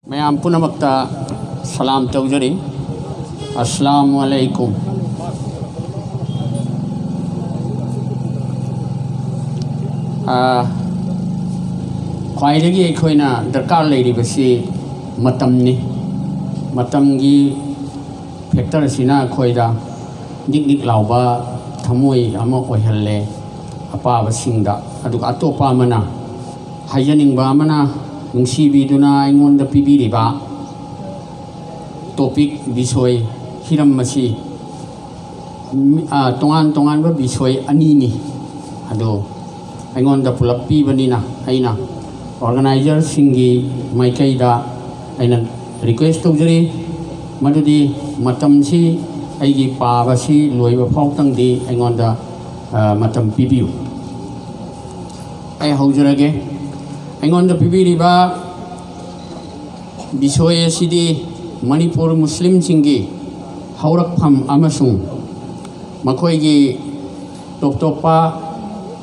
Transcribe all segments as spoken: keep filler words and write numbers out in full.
ꯃꯌꯥꯝ ꯄꯨꯝꯅꯃꯛꯇ ꯁꯂꯥꯝ ꯇꯧꯖꯔꯤ꯫ ꯑꯁꯂꯥꯃꯨ ꯑꯂꯩꯀꯨꯝ꯫ ꯑꯥ, ꯈ꯭ꯋꯥꯏꯗꯒꯤ ꯑꯩꯈꯣꯏꯅ ꯗꯔꯀꯥꯔ ꯂꯩꯔꯤꯕꯁꯤ ꯃꯇꯝꯅꯤ꯫ ꯃꯇꯝꯒꯤ ꯐꯦꯛꯇꯔ ꯑꯁꯤꯅ ꯑꯩꯈꯣꯏꯗ ꯅꯤꯛ ꯅꯤꯛ ꯂꯥꯎꯕ ꯊꯃꯣꯏ ꯑꯃ ꯑꯣꯏꯍꯜꯂꯦ ꯑꯄꯥꯕꯁꯤꯡꯗ꯫ ꯑꯗꯨꯒ ꯑꯇꯣꯞꯄ ꯑꯃꯅ, ꯍꯥꯏꯖꯅꯤꯡꯕ ꯑꯃꯅ, ꯅꯨꯡꯁꯤꯕꯤꯗꯨꯅ ꯑꯩꯉꯣꯟꯗ ꯄꯤꯕꯤꯔꯤꯕ ꯇꯣꯄꯤꯛ, ꯕꯤꯁꯣꯏ, ꯍꯤꯔꯝ ꯑꯁꯤ, ꯃꯤ-, ꯑ, ꯇꯣꯉꯥꯟ ꯇꯣꯉꯥꯟꯕ ꯕꯤꯁꯣꯏ ꯑꯅꯤꯅꯤ꯫ ꯑꯗꯣ ꯑꯩꯉꯣꯟꯗ ꯄꯨꯂꯞ ꯄꯤꯕꯅꯤꯅ ꯑꯩꯅ ꯑꯣꯔꯒꯅꯥꯏꯖꯔꯁꯤꯡꯒꯤ ꯃꯥꯏꯀꯩꯗ ꯑꯩꯅ ꯔꯤꯀ꯭ꯋꯦꯁ ꯇꯧꯖꯔꯤ, ꯃꯗꯨꯗꯤ ꯃꯇꯝꯁꯤ ꯑꯩꯒꯤ ꯄꯥꯕꯁꯤ ꯂꯣꯏꯕ ꯐꯥꯎꯇꯪꯗꯤ ꯑꯩꯉꯣꯟꯗ, ꯑ, ꯃꯇꯝ ꯄꯤꯕꯤꯌꯨ꯫ ꯑꯩ ꯍꯧꯖꯔꯒꯦ꯫ ꯑꯩꯉꯣꯟꯗ ꯄꯤꯕꯤꯔꯤꯕ ꯕꯤꯁꯣꯏ ꯑꯁꯤꯗꯤ ꯃꯅꯤꯄꯨꯔ ꯃꯨꯁꯂꯤꯝꯁꯤꯡꯒꯤ ꯍꯧꯔꯛꯐꯝ ꯑꯃꯁꯨꯡ ꯃꯈꯣꯏꯒꯤ ꯇꯣꯞ ꯇꯣꯞꯄ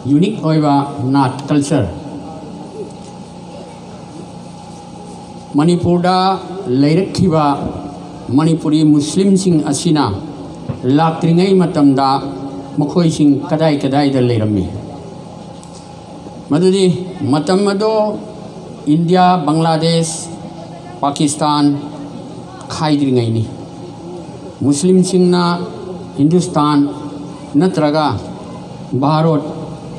ꯌꯨꯅꯤꯛ ꯑꯣꯏꯕ ꯅꯥꯠ ꯀꯜꯆꯔ꯫ ꯃꯅꯤꯄꯨꯔꯗ ꯂꯩꯔꯛꯈꯤꯕ ꯃꯅꯤꯄꯨꯔꯤ ꯃꯨꯁꯂꯤꯝꯁꯤꯡ ꯑꯁꯤꯅ ꯂꯥꯛꯇ꯭ꯔꯤꯉꯩ ꯃꯇꯝꯗ ꯃꯈꯣꯏꯁꯤꯡ ꯀꯗꯥꯏ ꯀꯗꯥꯏꯗ ꯂꯩꯔꯝꯃꯤ? ꯃꯗꯨꯗꯤ ꯃꯇꯝ ꯑꯗꯣ ꯏꯟꯗꯤꯌꯥ, ꯕꯪꯒ꯭ꯂꯥꯗꯦꯁ, ꯄꯥꯀꯤꯁꯇꯥꯟ ꯈꯥꯏꯗ꯭ꯔꯤꯉꯩꯅꯤ꯫ ꯃꯨꯁꯂꯤꯝꯁꯤꯡꯅ ꯍꯤꯟꯗꯨꯁꯇꯥꯟ ꯅꯠꯇ꯭ꯔꯒ ꯚꯥꯔꯣꯠ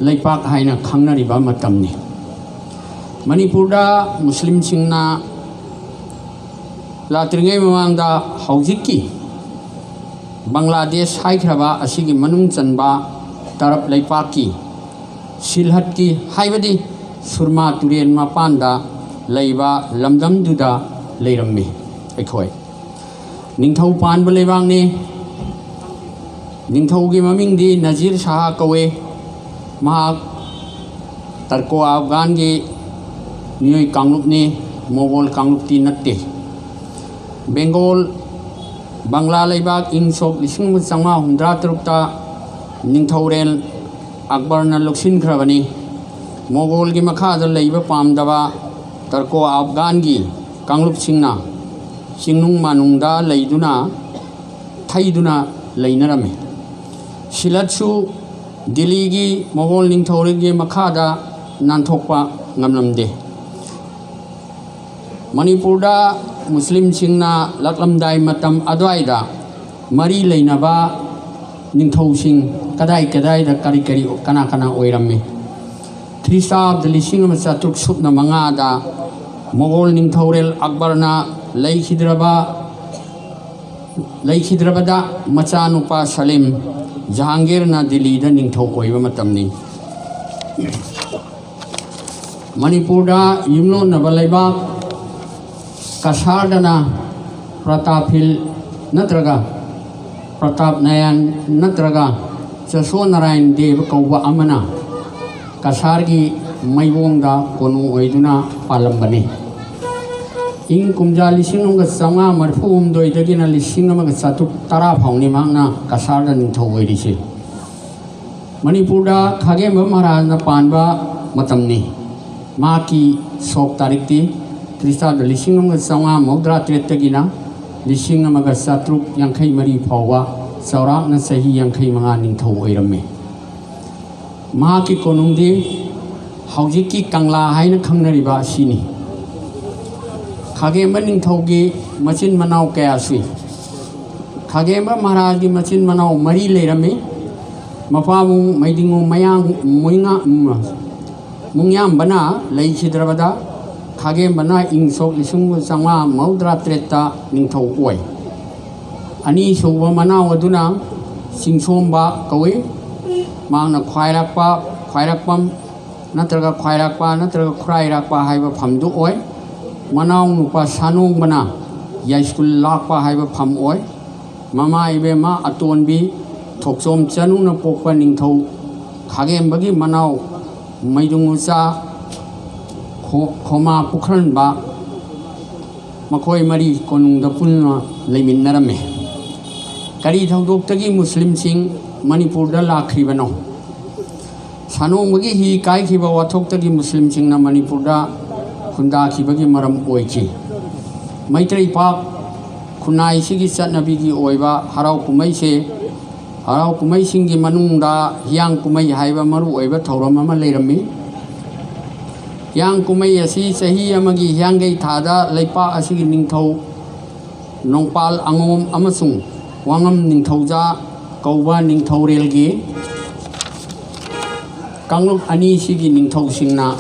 ꯂꯩꯄꯥꯛ ꯍꯥꯏꯅ ꯈꯪꯅꯔꯤꯕ ꯃꯇꯝꯅꯤ꯫ ꯃꯅꯤꯄꯨꯔꯗ ꯃꯨꯁꯂꯤꯝꯁꯤꯡꯅ ꯂꯥꯛꯇ꯭ꯔꯤꯉꯩ ꯃꯃꯥꯡꯗ ꯍꯧꯖꯤꯛꯀꯤ ꯕꯪꯒ꯭ꯂꯥꯗꯦꯁ ꯍꯥꯏꯈ꯭ꯔꯕ ꯑꯁꯤꯒꯤ ꯃꯅꯨꯡ ꯆꯟꯕ ꯇꯔꯞ ꯂꯩꯄꯥꯛꯀꯤ ꯁꯤꯜꯍꯠꯀꯤ, ꯍꯥꯏꯕꯗꯤ ꯁꯨꯔꯃꯥ ꯇꯨꯔꯦꯜ ꯃꯄꯥꯟꯗ ꯂꯩꯕ ꯂꯝꯗꯝꯗꯨꯗ ꯂꯩꯔꯝꯃꯤ꯫ ꯑꯩꯈꯣꯏ ꯅꯤꯡꯊꯧ ꯄꯥꯟꯕ ꯂꯩꯕꯥꯛꯅꯤ꯫ ꯅꯤꯡꯊꯧꯒꯤ ꯃꯃꯤꯡꯗꯤ ꯅꯖꯤꯔ ꯁꯥꯍ ꯀꯧꯏ꯫ ꯃꯍꯥꯛ ꯇꯔꯀꯣ ꯑꯐꯒꯥꯟꯒꯤ ꯃꯤꯑꯣꯏ ꯀꯥꯡꯂꯨꯞꯅꯤ, ꯃꯣꯒꯣꯜ ꯀꯥꯡꯂꯨꯞꯇꯤ ꯅꯠꯇꯦ꯫ ꯕꯦꯡꯒꯣꯜ, ꯕꯪꯒ꯭ꯂꯥ ꯂꯩꯕꯥꯛ ꯏꯪ ꯁꯣꯛ ꯂꯤꯁꯤꯡ ꯑꯃ ꯆꯥꯝꯃꯉꯥ ꯍꯨꯝꯗ꯭ꯔꯥ ꯇꯔꯨꯛꯇ ꯅꯤꯡꯊꯧꯔꯦꯜ ꯑꯛꯕꯔꯅ ꯂꯧꯁꯤꯟꯈ꯭ꯔꯕꯅꯤ꯫ ꯃꯣꯒꯣꯜꯒꯤ ꯃꯈꯥꯗ ꯂꯩꯕ ꯄꯥꯝꯗꯕ ꯇꯔꯀꯣ ꯑꯐꯒꯥꯟꯒꯤ ꯀꯥꯡꯂꯨꯞꯁꯤꯡꯅ ꯆꯤꯡꯅꯨꯡ ꯃꯥꯅꯨꯡꯗ ꯂꯩꯗꯨꯅ ꯊꯩꯗꯨꯅ ꯂꯩꯅꯔꯝꯃꯤ꯫ ꯁꯤꯂꯠꯁꯨ ꯗꯤꯜꯂꯤꯒꯤ ꯃꯣꯒꯣꯜ ꯅꯤꯡꯊꯧꯔꯦꯜꯒꯤ ꯃꯈꯥꯗ ꯅꯥꯟꯊꯣꯛꯄ ꯉꯝꯂꯝꯗꯦ꯫ ꯃꯅꯤꯄꯨꯔꯗ ꯃꯨꯁꯂꯤꯝꯁꯤꯡꯅ ꯂꯥꯛꯂꯝꯗꯥꯏ ꯃꯇꯝ ꯑꯗꯨꯋꯥꯏꯗ ꯃꯔꯤ ꯂꯩꯅꯕ ꯅꯤꯡꯊꯧꯁꯤꯡ ꯀꯗꯥꯏ ꯀꯗꯥꯏꯗ ꯀꯔꯤ ꯀꯔꯤ ꯀꯅꯥ ꯀꯅꯥ ꯑꯣꯏꯔꯝꯃꯤ? ꯈ꯭ꯔꯤꯁꯇꯥꯕꯗ ꯂꯤꯁꯤꯡ ꯑꯃ ꯆꯥꯇ꯭ꯔꯨꯛ ꯁꯨꯞꯅ ꯃꯉꯥꯗ ꯃꯣꯒꯣꯜ ꯅꯤꯡꯊꯧꯔꯦꯜ ꯑꯛꯕꯔꯅ ꯂꯩꯈꯤꯗ꯭ꯔꯕ ꯂꯩꯈꯤꯗ꯭ꯔꯕꯗ ꯃꯆꯥꯅꯨꯄꯥ ꯁꯂꯤꯝ ꯖꯍꯥꯡꯒꯤꯔꯅ ꯗꯤꯜꯂꯤꯗ ꯅꯤꯡꯊꯧ ꯑꯣꯏꯕ ꯃꯇꯝꯅꯤ꯫ ꯃꯅꯤꯄꯨꯔꯗ ꯌꯨꯝꯂꯣꯟꯅꯕ ꯂꯩꯕꯥꯛ ꯀꯁꯥꯔꯗꯅ ꯄ꯭ꯔꯇꯥꯞ ꯍꯤꯜ ꯅꯠꯇ꯭ꯔꯒ ꯄ꯭ꯔꯇꯥꯞ ꯅꯥꯌꯥꯟ ꯅꯠꯇ꯭ꯔꯒ ꯆꯁꯣ ꯅꯥꯔꯥꯌꯟ ꯗꯦꯕ ꯀꯧꯕ ꯑꯃꯅ ꯀꯁꯥꯔꯒꯤ ꯃꯩꯕꯣꯡꯗ ꯀꯣꯅꯨꯡ ꯑꯣꯏꯗꯨꯅ ꯄꯥꯜꯂꯝꯕꯅꯤ꯫ ꯏꯪ ꯀꯨꯝꯖꯥ ꯂꯤꯁꯤꯡ ꯑꯃꯒ ꯆꯥꯝꯃꯉꯥ ꯃꯔꯤꯐꯨ ꯍꯨꯝꯗꯣꯏꯗꯒꯤꯅ ꯂꯤꯁꯤꯡ ꯑꯃꯒ ꯆꯥꯇ꯭ꯔꯨꯛ ꯇꯔꯥ ꯐꯥꯎꯅꯤ ꯃꯍꯥꯛꯅ ꯀꯁꯥꯔꯗ ꯅꯤꯡꯊꯧ ꯑꯣꯏꯔꯤꯁꯤ꯫ ꯃꯅꯤꯄꯨꯔꯗ ꯈꯥꯒꯦꯝꯕ ꯃꯍꯥꯔꯥꯖꯅ ꯄꯥꯟꯕ ꯃꯇꯝꯅꯤ꯫ ꯃꯍꯥꯛꯀꯤ ꯁꯣꯛ ꯇꯥꯔꯤꯛꯇꯤ ꯈ꯭ꯔꯤꯁꯇꯥꯕꯗ ꯂꯤꯁꯤꯡ ꯑꯃꯒ ꯆꯥꯝꯃꯉꯥ ꯃꯧꯗ꯭ꯔꯥ ꯇꯔꯦꯠꯇꯒꯤꯅ ꯂꯤꯁꯤꯡ ꯑꯃꯒ ꯆꯥꯇ꯭ꯔꯨꯛ ꯌꯥꯡꯈꯩ ꯃꯔꯤ ꯐꯥꯎꯕ ꯆꯥꯎꯔꯥꯛꯅ ꯆꯍꯤ ꯌꯥꯡꯈꯩ ꯃꯉꯥ ꯅꯤꯡꯊꯧ ꯑꯣꯏꯔꯝꯃꯤ꯫ ꯃꯍꯥꯛꯀꯤ ꯀꯣꯅꯨꯡꯗꯤ ꯍꯧꯖꯤꯛꯀꯤ ꯀꯪꯂꯥ ꯍꯥꯏꯅ ꯈꯪꯅꯔꯤꯕ ꯑꯁꯤꯅꯤ꯫ ꯈꯥꯒꯦꯝꯕ ꯅꯤꯡꯊꯧꯒꯤ ꯃꯆꯤꯟ ꯃꯅꯥꯎ ꯀꯌꯥ ꯁꯨꯏ꯫ ꯈꯥꯒꯦꯝꯕ ꯃꯍꯥꯔꯥꯖꯒꯤ ꯃꯆꯤꯟ ꯃꯅꯥꯎ ꯃꯔꯤ ꯂꯩꯔꯝꯃꯤ꯫ ꯃꯄꯥꯕꯨꯡ ꯃꯩꯗꯤꯡꯉꯨ ꯃꯌꯥꯡ ꯃꯣꯏꯉꯥ ꯃꯨꯡꯌꯥꯝꯕꯅ ꯂꯩꯈꯤꯗ꯭ꯔꯕꯗ ꯈꯥꯒꯦꯝꯕꯅ ꯏꯪ ꯁꯣꯛ ꯂꯤꯁꯤꯡ ꯆꯥꯝꯃꯉꯥ ꯃꯧꯗ꯭ꯔꯥ ꯇꯔꯦꯠꯇ ꯅꯤꯡꯊꯧ ꯑꯣꯏ꯫ ꯑꯅꯤꯁꯨꯕ ꯃꯅꯥꯎ ꯑꯗꯨꯅ ꯆꯤꯡꯁꯣꯝꯕ ꯀꯧꯏ꯫ ꯃꯍꯥꯛꯅ ꯈ꯭ꯋꯥꯏꯔꯥꯛꯄ, ꯈ꯭ꯋꯥꯏꯔꯥꯛꯄꯝ ꯅꯠꯇ꯭ꯔꯒ ꯈ꯭ꯋꯥꯏꯔꯥꯛꯄ ꯅꯠꯇ꯭ꯔꯒ ꯈꯨꯔꯥꯏꯔꯥꯛꯄ ꯍꯥꯏꯕ ꯐꯝꯗꯨ ꯑꯣꯏ꯫ ꯃꯅꯥꯎ ꯅꯨꯄꯥ ꯁꯥꯅꯣꯡꯕꯅ ꯌꯥꯏꯁ꯭ꯀꯨꯜ ꯂꯥꯛꯄ ꯍꯥꯏꯕ ꯐꯝ ꯑꯣꯏ꯫ ꯃꯃꯥ ꯏꯕꯦꯝꯃ ꯑꯇꯣꯟꯕꯤ ꯊꯣꯛꯆꯣꯝ ꯆꯅꯨꯅ ꯄꯣꯛꯄ ꯅꯤꯡꯊꯧ ꯈꯥꯒꯦꯝꯕꯒꯤ ꯃꯅꯥꯎ ꯃꯩꯗꯨꯡ ꯃꯆꯥ ꯈꯣ-, ꯈꯣꯃꯥ ꯄꯨꯈ꯭ꯔꯟꯕ ꯃꯈꯣꯏ ꯃꯔꯤ ꯀꯣꯅꯨꯡꯗ ꯄꯨꯟꯅ ꯂꯩꯃꯤꯟꯅꯔꯝꯃꯤ꯫ ꯀꯔꯤ ꯊꯧꯗꯣꯛꯇꯒꯤ ꯃꯨꯁꯂꯤꯝꯁꯤꯡ ꯃꯅꯤꯄꯨꯔꯗ ꯂꯥꯛꯈ꯭ꯔꯤꯕꯅꯣ? ꯁꯥꯅꯣꯡꯕꯒꯤ ꯍꯤ ꯀꯥꯏꯈꯤꯕ ꯋꯥꯊꯣꯛꯇꯒꯤ ꯃꯨꯁꯂꯤꯝꯁꯤꯡꯅ ꯃꯅꯤꯄꯨꯔꯗ ꯈꯨꯟꯗꯥꯈꯤꯕꯒꯤ ꯃꯔꯝ ꯑꯣꯏꯈꯤ꯫ ꯃꯩꯇꯩ ꯄꯥꯛ ꯈꯨꯟꯅꯥꯏꯁꯤꯒꯤ ꯆꯠꯅꯕꯤꯒꯤ ꯑꯣꯏꯕ ꯍꯔꯥꯎ ꯀꯨꯝꯍꯩꯁꯦ, ꯍꯔꯥꯎ ꯀꯨꯝꯍꯩꯁꯤꯡꯒꯤ ꯃꯅꯨꯡꯗ ꯍꯤꯌꯥꯡ ꯀꯨꯝꯍꯩ ꯍꯥꯏꯕ ꯃꯔꯨ ꯑꯣꯏꯕ ꯊꯧꯔꯝ ꯑꯃ ꯂꯩꯔꯝꯃꯤ꯫ ꯍꯤꯌꯥꯡ ꯀꯨꯝꯍꯩ ꯑꯁꯤ ꯆꯍꯤ ꯑꯃꯒꯤ ꯍꯤꯌꯥꯡꯒꯩ ꯊꯥꯗ ꯂꯩꯄꯥꯛ ꯑꯁꯤꯒꯤ ꯅꯤꯡꯊꯧ ꯅꯣꯡꯄꯥꯜ ꯑꯉꯣꯝ ꯑꯃꯁꯨꯡ ꯋꯥꯉꯝ ꯅꯤꯡꯊꯧꯖꯥ ꯀꯧꯕ ꯅꯤꯡꯊꯧꯔꯦꯜꯒꯤ ꯀꯥꯡꯂꯨꯞ ꯑꯅꯤꯁꯤꯒꯤ ꯅꯤꯡꯊꯧꯁꯤꯡꯅ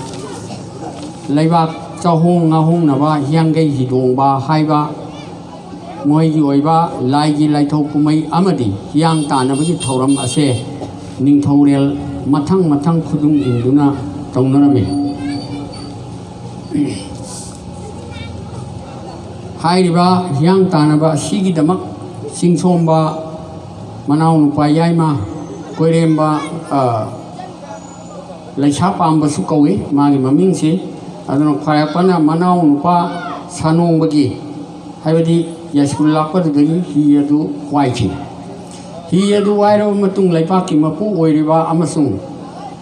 ꯂꯩꯕꯥꯛ ꯆꯥꯍꯣꯡ ꯉꯥꯍꯣꯡꯅꯕ ꯍꯤꯌꯥꯡꯒꯩ ꯍꯤꯗꯣꯡꯕ ꯍꯥꯏꯕ ꯃꯣꯏꯒꯤ ꯑꯣꯏꯕ ꯂꯥꯏꯒꯤ ꯂꯥꯏꯊꯧ ꯀꯨꯝꯍꯩ ꯑꯃꯗꯤ ꯍꯤꯌꯥꯡ ꯇꯥꯟꯅꯕꯒꯤ ꯊꯧꯔꯝ ꯑꯁꯦ ꯅꯤꯡꯊꯧꯔꯦꯜ ꯃꯊꯪ ꯃꯊꯪ ꯈꯨꯗꯨꯡ ꯏꯟꯗꯨꯅ ꯇꯧꯅꯔꯝꯃꯤ꯫ ꯍꯥꯏꯔꯤꯕ ꯍꯤꯌꯥꯡ ꯇꯥꯟꯅꯕ ꯑꯁꯤꯒꯤꯗꯃꯛ ꯆꯤꯡꯁꯣꯝꯕ ꯃꯅꯥꯎꯅꯨꯄꯥ ꯌꯥꯏꯃ ꯀꯣꯏꯔꯦꯝꯕ, ꯑ, ꯂꯩꯁꯥ ꯄꯥꯝꯕꯁꯨ ꯀꯧꯏ ꯃꯥꯒꯤ ꯃꯃꯤꯡꯁꯤ꯫ ꯑꯗꯨꯅ ꯈ꯭ꯋꯥꯏꯔꯥꯛꯄꯅ ꯃꯅꯥꯎꯅꯨꯄꯥ ꯁꯥꯅꯣꯡꯕꯒꯤ, ꯍꯥꯏꯕꯗꯤ ꯌꯥꯏꯁ꯭ꯀꯨꯜ ꯂꯥꯛꯄꯗꯨꯗꯒꯤ ꯍꯤ ꯑꯗꯨ ꯋꯥꯏꯈꯤ꯫ ꯍꯤ ꯑꯗꯨ ꯋꯥꯏꯔꯕ ꯃꯇꯨꯡ ꯂꯩꯄꯥꯛꯀꯤ ꯃꯄꯨ ꯑꯣꯏꯔꯤꯕ ꯑꯃꯁꯨꯡ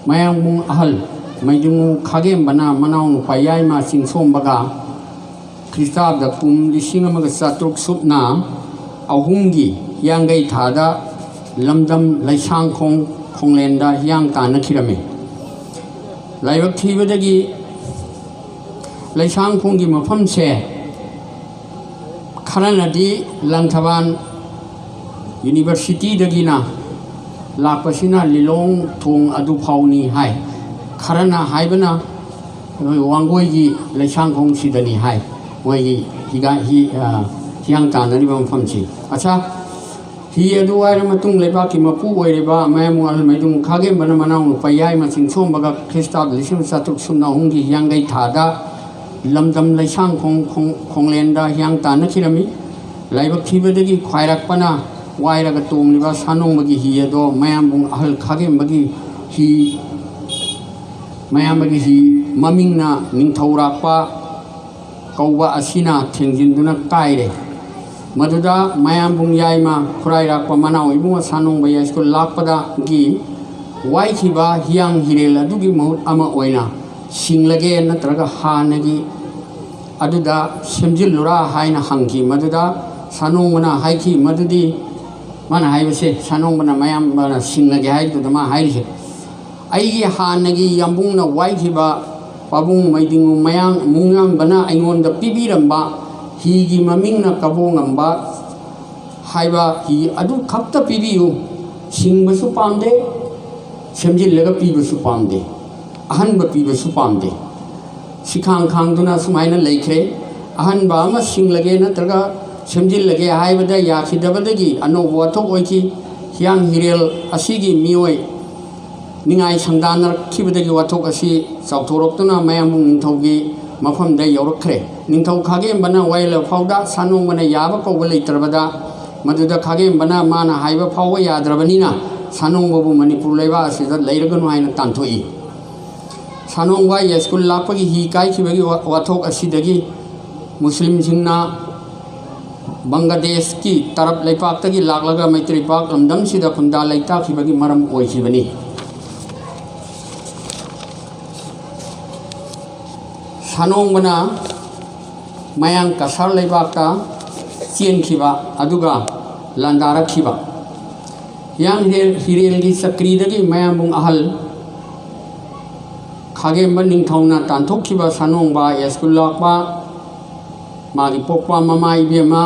ꯃꯌꯥꯡꯕꯨꯡ ꯑꯍꯜ ꯃꯩꯗꯨꯉꯨ ꯈꯥꯒꯦꯝꯕꯅ ꯃꯅꯥꯎꯅꯨꯄꯥ ꯌꯥꯏꯃ ꯆꯤꯡꯁꯣꯝꯕꯒ ꯈ꯭ꯔꯤꯁꯇꯥꯕꯗ ꯀꯨꯝ ꯂꯤꯁꯤꯡ ꯑꯃꯒ ꯆꯥꯇ꯭ꯔꯨꯛ ꯁꯨꯞꯅ ꯑꯍꯨꯝꯒꯤ ꯍꯤꯌꯥꯡꯒꯩ ꯊꯥꯗ ꯂꯝꯗꯝ ꯂꯩꯁꯥꯡꯈꯣꯡ ꯈꯣꯡꯂꯦꯟꯗ ꯍꯤꯌꯥꯡ ꯇꯥꯟꯅꯈꯤꯔꯝꯃꯤ꯫ ꯂꯥꯏꯕꯛ ꯊꯤꯕꯗꯒꯤ ꯂꯩꯁꯥꯡꯈꯣꯡꯒꯤ ꯃꯐꯝꯁꯦ ꯈꯔꯅꯗꯤ ꯂꯪꯊꯕꯥꯜ ꯌꯨꯅꯤꯚꯔꯁꯤꯇꯤꯗꯒꯤꯅ ꯂꯥꯛꯄꯁꯤꯅ ꯂꯤꯂꯣꯡ ꯊꯣꯡ ꯑꯗꯨ ꯐꯥꯎꯅꯤ ꯍꯥꯏ꯫ ꯈꯔꯅ ꯍꯥꯏꯕꯅ ꯑꯩꯈꯣꯏ ꯋꯥꯡꯒꯣꯏꯒꯤ ꯂꯩꯁꯥꯡꯈꯣꯡꯁꯤꯗꯅꯤ ꯍꯥꯏ꯫ ꯃꯣꯏꯒꯤ ꯍꯤꯒꯥ-, ꯍꯤ-, ꯑ, ꯍꯤꯌꯥꯡ ꯇꯥꯟꯅꯔꯤꯕ ꯃꯐꯝꯁꯤ꯫ ꯑꯠꯆꯥ, ꯍꯤ ꯑꯗꯨ ꯋꯥꯏꯔ ꯃꯇꯨꯡ ꯂꯩꯕꯥꯛꯀꯤ ꯃꯄꯨ ꯑꯣꯏꯔꯤꯕ ꯃꯌꯥꯝ ꯑꯍꯜ ꯃꯩꯗꯨꯡ ꯈꯥꯒꯦꯝꯕꯅ ꯃꯅꯥꯎ ꯅꯨꯄꯥ ꯌꯥꯏꯃ ꯆꯤꯡꯁꯣꯝꯕꯒ ꯈ꯭ꯔꯤꯁꯇꯥꯕ ꯂꯤꯁꯤꯡ ꯆꯥꯇ꯭ꯔꯨꯛ ꯁꯨꯞꯅ ꯑꯍꯨꯝꯒꯤ ꯍꯤꯌꯥꯡꯒꯩ ꯊꯥꯗ ꯂꯝꯗꯝ ꯂꯩꯁꯥꯡꯈꯣꯡ ꯈꯣꯡ-, ꯈꯣꯡꯂꯦꯟꯗ ꯍꯤꯌꯥꯡ ꯇꯥꯟꯅꯈꯤꯔꯝꯃꯤ꯫ ꯂꯥꯏꯕꯛ ꯊꯤꯕꯗꯒꯤ ꯈ꯭ꯋꯥꯏꯔꯛꯄꯅ ꯋꯥꯏꯔꯒ ꯇꯣꯡꯂꯤꯕ ꯁꯥꯅꯣꯡꯕꯒꯤ ꯍꯤ ꯑꯗꯣ ꯃꯌꯥꯝꯕꯨꯡ ꯑꯍꯜ ꯈꯥꯒꯦꯝꯕꯒꯤ ꯍꯤ, ꯃꯌꯥꯝꯕꯒꯤ ꯍꯤ ꯃꯃꯤꯡꯅ ꯅꯤꯡꯊꯧꯔꯥꯛꯄ ꯀꯧꯕ ꯑꯁꯤꯅ ꯊꯦꯡꯖꯤꯟꯗꯨꯅ ꯀꯥꯏꯔꯦ꯫ ꯃꯗꯨꯗ ꯃꯌꯥꯝꯕꯨꯡ ꯌꯥꯏꯃ ꯈꯨꯔꯥꯏꯔꯥꯛꯄ ꯃꯅꯥꯎ ꯏꯕꯨꯡꯉꯣ ꯁꯥꯅꯣꯡꯕ ꯌꯥꯏꯁ꯭ꯀꯨꯜ ꯂꯥꯛꯄꯗꯒꯤ ꯋꯥꯏꯈꯤꯕ ꯍꯤꯌꯥꯡ ꯍꯤꯔꯦꯜ ꯑꯗꯨꯒꯤ ꯃꯍꯨꯠ ꯑꯃ ꯑꯣꯏꯅ ꯁꯤꯡꯂꯒꯦ ꯅꯠꯇ꯭ꯔꯒ ꯍꯥꯟꯅꯒꯤ ꯑꯗꯨꯗ ꯁꯦꯝꯖꯤꯜꯂꯨꯔꯥ ꯍꯥꯏꯅ ꯍꯪꯈꯤ꯫ ꯃꯗꯨꯗ ꯁꯥꯅꯣꯡꯕꯅ ꯍꯥꯏꯈꯤ ꯃꯗꯨꯗꯤ, ꯃꯥꯅ ꯍꯥꯏꯕꯁꯦ, ꯁꯥꯅꯣꯡꯕꯅ ꯃꯌꯥꯝꯕꯅ ꯁꯤꯡꯂꯒꯦ ꯍꯥꯏꯗꯨꯗ ꯃꯥ ꯍꯥꯏꯔꯤꯁꯦ, "ꯑꯩꯒꯤ ꯍꯥꯟꯅꯒꯤ ꯌꯥꯝꯕꯨꯡꯅ ꯋꯥꯏꯈꯤꯕ ꯄꯥꯕꯨꯡ ꯃꯩꯗꯤꯡꯉꯨ ꯃꯌꯥꯡ ꯃꯨꯡꯌꯥꯝꯕꯅ ꯑꯩꯉꯣꯟꯗ ꯄꯤꯕꯤꯔꯝꯕ ꯍꯤꯒꯤ ꯃꯃꯤꯡꯅ ꯀꯕꯣ ꯉꯝꯕ ꯍꯥꯏꯕ ꯍꯤ ꯑꯗꯨ ꯈꯛꯇ ꯄꯤꯕꯤꯌꯨ꯫ ꯁꯤꯡꯕꯁꯨ ꯄꯥꯝꯗꯦ, ꯁꯦꯝꯖꯤꯜꯂꯒ ꯄꯤꯕꯁꯨ ꯄꯥꯝꯗꯦ, ꯑꯍꯟꯕ ꯄꯤꯕꯁꯨ ꯄꯥꯝꯗꯦ"꯫ ꯁꯤꯈꯥꯡ ꯈꯥꯡꯗꯨꯅ ꯁꯨꯃꯥꯏꯅ ꯂꯩꯈ꯭ꯔꯦ꯫ ꯑꯍꯟꯕ ꯑꯃ ꯁꯤꯡꯂꯒꯦ ꯅꯠꯇ꯭ꯔꯒ ꯁꯦꯝꯖꯤꯜꯂꯒꯦ ꯍꯥꯏꯕꯗ ꯌꯥꯈꯤꯗꯕꯗꯒꯤ ꯑꯅꯧꯕ ꯋꯥꯊꯣꯛ ꯑꯣꯏꯈꯤ꯫ ꯍꯤꯌꯥꯡ ꯍꯤꯔꯦꯜ ꯑꯁꯤꯒꯤ ꯃꯤꯑꯣꯏ ꯅꯤꯡꯉꯥꯏ ꯁꯪꯗꯥꯅꯔꯛꯈꯤꯕꯗꯒꯤ ꯋꯥꯊꯣꯛ ꯑꯁꯤ ꯆꯥꯎꯊꯣꯔꯛꯇꯨꯅ ꯃꯌꯥꯝꯕꯨꯡ ꯅꯤꯡꯊꯧꯒꯤ ꯃꯐꯝꯗ ꯌꯧꯔꯛꯈ꯭ꯔꯦ꯫ ꯅꯤꯡꯊꯧ ꯈꯥꯒꯦꯝꯕꯅ ꯋꯥꯌꯦꯜꯂꯕ ꯐꯥꯎꯗ ꯁꯥꯅꯣꯡꯕꯅ ꯌꯥꯕ ꯀꯧꯕ ꯂꯩꯇ꯭ꯔꯕꯗ, ꯃꯗꯨꯗ ꯈꯥꯒꯦꯝꯕꯅ ꯃꯥꯅ ꯍꯥꯏꯕ ꯐꯥꯎꯕ ꯌꯥꯗ꯭ꯔꯕꯅꯤꯅ ꯁꯥꯅꯣꯡꯕꯕꯨ ꯃꯅꯤꯄꯨꯔ ꯂꯩꯕꯥꯛ ꯑꯁꯤꯗ ꯂꯩꯔꯒꯅꯨ ꯍꯥꯏꯅ ꯇꯥꯟꯊꯣꯛꯏ꯫ ꯁꯥꯅꯣꯡꯕ ꯌꯥꯏꯁ꯭ꯀꯨꯜ ꯂꯥꯛꯄꯒꯤ ꯍꯤ ꯀꯥꯏꯈꯤꯕꯒꯤ ꯋꯥ-, ꯋꯥꯊꯣꯛ ꯑꯁꯤꯗꯒꯤ ꯃꯨꯁꯂꯤꯝꯁꯤꯡꯅ ꯕꯪꯒ꯭ꯂꯥꯗꯦꯁꯀꯤ ꯇꯔꯞ ꯂꯩꯄꯥꯛꯇꯒꯤ ꯂꯥꯛꯂꯒ ꯃꯩꯇꯩ ꯂꯩꯄꯥꯛ ꯂꯝꯗꯝꯁꯤꯗ ꯈꯨꯟꯗꯥ ꯂꯩꯇꯥꯈꯤꯕꯒꯤ ꯃꯔꯝ ꯑꯣꯏꯈꯤꯕꯅꯤ꯫ ꯁꯥꯅꯣꯡꯕꯅ ꯃꯌꯥꯡ ꯀꯁꯥꯔ ꯂꯩꯕꯥꯛꯇ ꯆꯦꯟꯈꯤꯕ ꯑꯗꯨꯒ ꯂꯥꯟꯗꯥꯔꯛꯈꯤꯕ꯫ ꯍꯤꯌꯥꯡ ꯍꯤꯔꯦꯜ-, ꯍꯤꯔꯦꯜꯒꯤ ꯆꯀ꯭ꯔꯤꯗꯒꯤ ꯃꯌꯥꯝꯕꯨꯡ ꯑꯍꯜ ꯈꯥꯒꯦꯝꯕ ꯅꯤꯡꯊꯧꯅ ꯇꯥꯟꯊꯣꯛꯈꯤꯕ ꯁꯥꯅꯣꯡꯕ ꯌꯥꯏꯁ꯭ꯀꯨꯜ ꯂꯥꯛꯄ, ꯃꯥꯒꯤ ꯄꯣꯛꯄ ꯃꯃꯥ ꯏꯕꯦꯝꯃ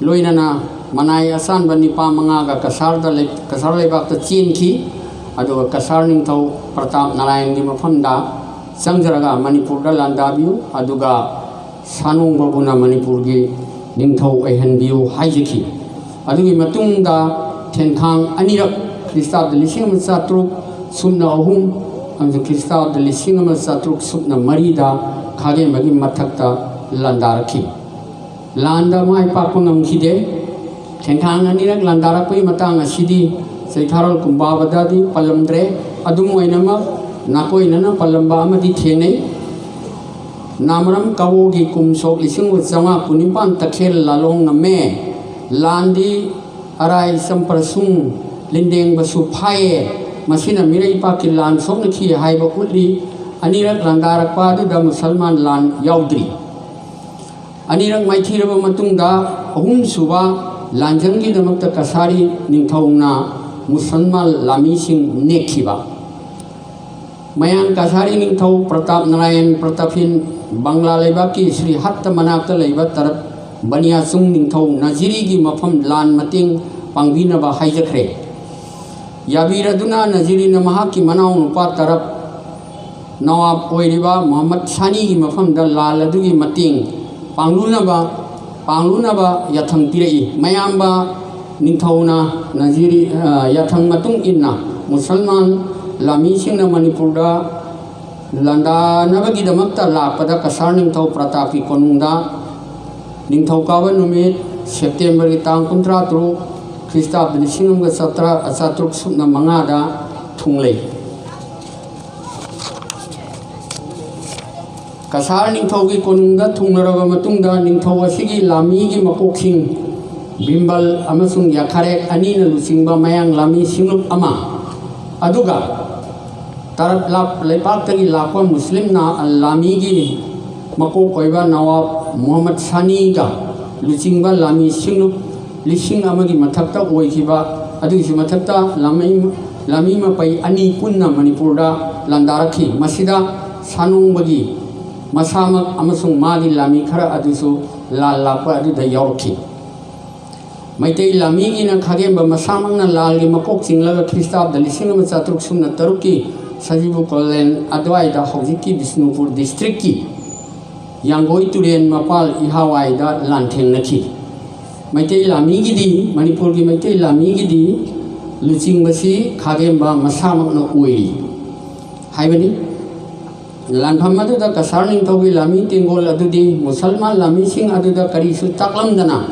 ꯂꯣꯏꯅꯅ ꯃꯅꯥꯏ ꯑꯁꯥꯟꯕ ꯅꯤꯄꯥ ꯃꯉꯥꯒ ꯀꯁꯥꯔꯗ ꯂꯩ-, ꯀꯁꯥꯔ ꯂꯩꯕꯥꯛꯇ ꯆꯦꯟꯈꯤ꯫ ꯑꯗꯨꯒ ꯀꯁꯥꯔ ꯅꯤꯡꯊꯧ ꯄ꯭ꯔꯇꯥꯞ ꯅꯥꯔꯥꯌꯟꯒꯤ ꯃꯐꯝꯗ ꯆꯪꯖꯔꯒ ꯃꯅꯤꯄꯨꯔꯗ ꯂꯥꯟꯗꯥꯕꯤꯌꯨ, ꯑꯗꯨꯒ ꯁꯥꯅꯣꯡꯕꯕꯨꯅ ꯃꯅꯤꯄꯨꯔꯒꯤ ꯅꯤꯡꯊꯧ ꯑꯣꯏꯍꯟꯕꯤꯌꯨ ꯍꯥꯏꯖꯈꯤ꯫ ꯑꯗꯨꯒꯤ ꯃꯇꯨꯡꯗ ꯊꯦꯟꯈꯥꯡ ꯑꯅꯤꯔꯛ, ꯈ꯭ꯔꯤꯁꯇꯥꯕꯗ ꯂꯤꯁꯤꯡ ꯑꯃ ꯆꯥꯇ꯭ꯔꯨꯛ ꯁꯨꯞꯅ ꯑꯍꯨꯝ ꯑꯃꯁꯨꯡ ꯈ꯭ꯔꯤꯁꯇꯥꯕꯗ ꯂꯤꯁꯤꯡ ꯑꯃ ꯆꯥꯇ꯭ꯔꯨꯛ ꯁꯨꯞꯅ ꯃꯔꯤꯗ ꯈꯥꯒꯦꯝꯕꯒꯤ ꯃꯊꯛꯇ ꯂꯥꯟꯗꯥꯔꯛꯈꯤ꯫ ꯂꯥꯟꯗ ꯃꯥꯏ ꯄꯥꯛꯄ ꯉꯝꯈꯤꯗꯦ꯫ ꯊꯦꯡꯈꯥꯡ ꯑꯅꯤꯔꯛ ꯂꯥꯟꯗꯥꯔꯛꯄꯒꯤ ꯃꯇꯥꯡ ꯑꯁꯤꯗꯤ ꯆꯩꯊꯥꯔꯣꯜ ꯀꯨꯝꯕꯥꯕꯗꯗꯤ ꯄꯜꯂꯝꯗ꯭ꯔꯦ꯫ ꯑꯗꯨꯝ ꯑꯣꯏꯅꯃꯛ, ꯅꯥꯀꯣꯏꯅꯅ ꯄꯜꯂꯝꯕ ꯑꯃꯗꯤ ꯊꯦꯡꯅꯩ꯫ ꯅꯥꯃꯔꯝ ꯀꯕꯣꯒꯤ ꯀꯨꯝ ꯁꯣꯛ ꯂꯤꯁꯤꯡ ꯑꯃ ꯆꯥꯝꯃꯉꯥ ꯀꯨꯟꯅꯤꯄꯥꯟ ꯇꯈꯦꯜ ꯂꯥꯜꯂꯣꯡ ꯉꯝꯃꯦ꯫ ꯂꯥꯟꯗꯤ ꯑꯔꯥꯏ ꯆꯝꯄ꯭ꯔꯁꯨꯡ ꯂꯤꯟꯗꯦꯡꯕꯁꯨ ꯐꯥꯏꯌꯦ꯫ ꯃꯁꯤꯅ ꯃꯤꯔꯩꯕꯥꯛꯀꯤ ꯂꯥꯟ ꯁꯣꯛꯅꯈꯤ ꯍꯥꯏꯕ ꯎꯠꯂꯤ꯫ ꯑꯅꯤꯔꯛ ꯂꯥꯟꯗꯥꯔꯛꯄ ꯑꯗꯨꯗ ꯃꯨꯁꯜꯃꯥꯟ ꯂꯥꯟ ꯌꯥꯎꯗ꯭ꯔꯤ꯫ ꯑꯅꯤꯔꯛ ꯃꯥꯏꯊꯤꯔꯕ ꯃꯇꯨꯡꯗ ꯑꯍꯨꯝꯁꯨꯕ ꯂꯥꯟꯖꯪꯒꯤꯗꯃꯛꯇ ꯀꯁꯥꯔꯤ ꯅꯤꯡꯊꯧꯅ ꯃꯨꯁꯜꯃꯥꯟ ꯂꯥꯃꯤꯁꯤꯡ ꯅꯦꯛꯈꯤꯕ꯫ ꯃꯌꯥꯡ ꯀꯁꯥꯔꯤ ꯅꯤꯡꯊꯧ ꯄ꯭ꯔꯇꯥꯞ ꯅꯥꯔꯥꯌꯟ ꯄ꯭ꯔꯇꯥꯞꯍꯤꯟ ꯕꯪꯂꯥ ꯂꯩꯕꯥꯛꯀꯤ ꯁ꯭ꯔꯤꯍꯠꯇ ꯃꯅꯥꯛꯇ ꯂꯩꯕ ꯇꯔꯞ ꯕꯅꯤꯌꯥꯆꯨꯡ ꯅꯤꯡꯊꯧ ꯅꯖꯤꯔꯤꯒꯤ ꯃꯐꯝ ꯂꯥꯟ ꯃꯇꯦꯡ ꯄꯥꯡꯕꯤꯅꯕ ꯍꯥꯏꯖꯈ꯭ꯔꯦ꯫ ꯌꯥꯕꯤꯔꯗꯨꯅ ꯅꯖꯤꯔꯤꯅ ꯃꯍꯥꯛꯀꯤ ꯃꯅꯥꯎꯅꯨꯄꯥ ꯇꯔꯞ ꯅꯋꯥꯕ ꯑꯣꯏꯔꯤꯕ ꯃꯨꯍꯝꯃꯗ ꯁꯥꯅꯤꯒꯤ ꯃꯐꯝꯗ ꯂꯥꯜ ꯑꯗꯨꯒꯤ ꯃꯇꯦꯡ ꯄꯥꯡꯂꯨꯅꯕ ꯄꯥꯡꯂꯨꯅꯕ ꯌꯥꯊꯪ ꯄꯤꯔꯛꯏ꯫ ꯃꯌꯥꯝꯕ ꯅꯤꯡꯊꯧꯅ ꯅꯖꯤꯔꯤ, ꯑ, ꯌꯥꯊꯪ ꯃꯇꯨꯡ ꯏꯟꯅ ꯃꯨꯁꯜꯃꯥꯟ ꯂꯥꯃꯤꯁꯤꯡꯅ ꯃꯅꯤꯄꯨꯔꯗ ꯂꯥꯟꯗꯥꯅꯕꯒꯤꯗꯃꯛꯇ ꯂꯥꯛꯄꯗ ꯀꯁꯥꯔ ꯅꯤꯡꯊꯧ ꯄ꯭ꯔꯇꯥꯞꯀꯤ ꯀꯣꯅꯨꯡꯗ ꯅꯤꯡꯊꯧꯀꯥꯕ ꯅꯨꯃꯤꯠ ꯁꯦꯞꯇꯦꯝꯕꯔꯒꯤ ꯇꯥꯡ ꯀꯨꯟꯊ꯭ꯔꯥ ꯇꯔꯨꯛ, ꯈ꯭ꯔꯤꯁꯇꯥꯕꯗ ꯂꯤꯁꯤꯡ ꯑꯃꯒ ꯆꯥꯇ꯭ꯔꯥ-, ꯆꯥꯇ꯭ꯔꯨꯛ ꯁꯨꯞꯅ ꯃꯉꯥꯗ ꯊꯨꯡꯂꯩ꯫ ꯀꯁꯥꯔ ꯅꯤꯡꯊꯧꯒꯤ ꯀꯣꯅꯨꯡꯗ ꯊꯨꯡꯂꯔꯕ ꯃꯇꯨꯡꯗ ꯅꯤꯡꯊꯧ ꯑꯁꯤꯒꯤ ꯂꯥꯃꯤꯒꯤ ꯃꯀꯣꯛꯁꯤꯡ ꯕꯤꯝꯕꯜ ꯑꯃꯁꯨꯡ ꯌꯥꯈꯥꯔꯦꯛ ꯑꯅꯤꯅ ꯂꯨꯆꯤꯡꯕ ꯃꯌꯥꯡ ꯂꯥꯃꯤ ꯁꯤꯡꯂꯨꯞ ꯑꯃ, ꯑꯗꯨꯒ ꯇꯔꯞ ꯂꯥꯞ-, ꯂꯩꯄꯥꯛꯇꯒꯤ ꯂꯥꯛꯄ ꯃꯨꯁꯂꯤꯝ ꯅꯥ-, ꯂꯥꯃꯤꯒꯤ ꯃꯀꯣꯛ ꯑꯣꯏꯕ ꯅꯋꯥꯕ ꯃꯨꯍꯝꯃꯗ ꯁꯥꯅꯤꯒ ꯂꯨꯆꯤꯡꯕ ꯂꯥꯃꯤ ꯁꯤꯡꯂꯨꯞ ꯂꯤꯁꯤꯡ ꯑꯃꯒꯤ ꯃꯊꯛꯇ ꯑꯣꯏꯈꯤꯕ, ꯑꯗꯨꯒꯤꯁꯨ ꯃꯊꯛꯇ ꯂꯥꯃꯤ, ꯂꯥꯃꯤ ꯃꯄꯩ ꯑꯅꯤ ꯄꯨꯟꯅ ꯃꯅꯤꯄꯨꯔꯗ ꯂꯥꯟꯗꯥꯔꯛꯈꯤ꯫ ꯃꯁꯤꯗ ꯁꯥꯅꯣꯡꯕꯒꯤ ꯃꯁꯥꯃꯛ ꯑꯃꯁꯨꯡ ꯃꯥꯒꯤ ꯂꯥꯃꯤ ꯈꯔ ꯑꯗꯨꯁꯨ ꯂꯥꯜ ꯂꯥꯛꯄ ꯑꯗꯨꯗ ꯌꯥꯎꯔꯛꯈꯤ꯫ ꯃꯩꯇꯩ ꯂꯥꯃꯤꯒꯤꯅ ꯈꯥꯒꯦꯝꯕ ꯃꯁꯥꯃꯛꯅ ꯂꯥꯜꯒꯤ ꯃꯀꯣꯛ ꯆꯤꯡꯂꯒ ꯈ꯭ꯔꯤꯁꯇꯥꯕꯗ ꯂꯤꯁꯤꯡ ꯑꯃ ꯆꯥꯇ꯭ꯔꯨꯛ ꯁꯨꯞꯅ ꯇꯔꯨꯛꯀꯤ ꯁꯖꯤꯕꯨ ꯀꯣꯂꯦꯟ ꯑꯗꯨꯋꯥꯏꯗ ꯍꯧꯖꯤꯛꯀꯤ ꯕꯤꯁꯅꯨꯄꯨꯔ ꯗꯤꯁꯇ꯭ꯔꯤꯛꯀꯤ ꯌꯥꯡꯒꯣꯏ ꯇꯨꯔꯦꯟ ꯃꯄꯥꯜ ꯏꯍꯥꯋꯥꯏꯗ ꯂꯥꯟꯊꯦꯡꯅꯈꯤ꯫ ꯃꯩꯇꯩ ꯂꯥꯃꯤꯒꯤꯗꯤ, ꯃꯅꯤꯄꯨꯔꯒꯤ ꯃꯩꯇꯩ ꯂꯥꯃꯤꯒꯤꯗꯤ ꯂꯨꯆꯤꯡꯕꯁꯤ ꯈꯥꯒꯦꯝꯕ ꯃꯁꯥꯃꯛꯅ ꯑꯣꯏꯔꯤ ꯍꯥꯏꯕꯅꯤ꯫ ꯂꯥꯟꯐꯝ ꯑꯗꯨꯗ ꯀꯁꯥꯔ ꯅꯤꯡꯊꯧꯒꯤ ꯂꯥꯃꯤ ꯇꯦꯡꯒꯣꯜ ꯑꯗꯨꯗꯤ ꯃꯨꯁꯜꯃꯥꯟ ꯂꯥꯃꯤꯁꯤꯡ ꯑꯗꯨꯗ ꯀꯔꯤꯁꯨ ꯇꯥꯛꯂꯝꯗꯅ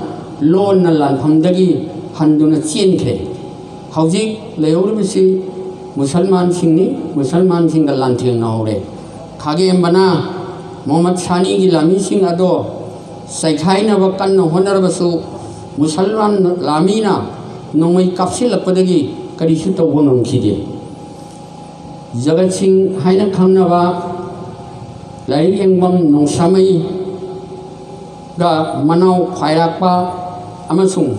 ꯂꯣꯟꯅ ꯂꯥꯟꯐꯝꯗꯒꯤ ꯍꯟꯗꯨꯅ ꯆꯦꯟꯈ꯭ꯔꯦ꯫ ꯍꯧꯖꯤꯛ ꯂꯩꯍꯧꯔꯤꯕꯁꯤ ꯃꯨꯁꯜꯃꯥꯟꯁꯤꯡꯅꯤ, ꯃꯨꯁꯜꯃꯥꯟꯁꯤꯡꯒ ꯂꯥꯟꯊꯦꯡꯅꯍꯧꯔꯦ꯫ ꯈꯥꯒꯦꯝꯕꯅ ꯃꯨꯍꯝꯃꯗ ꯁꯥꯅꯤꯒꯤ ꯂꯥꯃꯤꯁꯤꯡ ꯑꯗꯣ ꯆꯩꯈꯥꯏꯅꯕ ꯀꯟꯅ ꯍꯣꯠꯅꯔꯕꯁꯨ, ꯃꯨꯁꯜꯃꯥꯟ ꯂꯥꯃꯤꯅ ꯅꯣꯡꯃꯩ ꯀꯥꯞꯁꯤꯜꯂꯛꯄꯗꯒꯤ ꯀꯔꯤꯁꯨ ꯇꯧꯕ ꯉꯝꯈꯤꯗꯦ꯫ ꯖꯒꯠ ꯁꯤꯡ ꯍꯥꯏꯅ ꯈꯪꯅꯕ ꯂꯥꯏꯔꯤꯛ ꯌꯦꯡꯐꯝ ꯅꯣꯡꯁꯥꯃꯩꯒ ꯃꯅꯥꯎ ꯈ꯭ꯋꯥꯏꯔꯥꯛꯄ ꯑꯃꯁꯨꯡ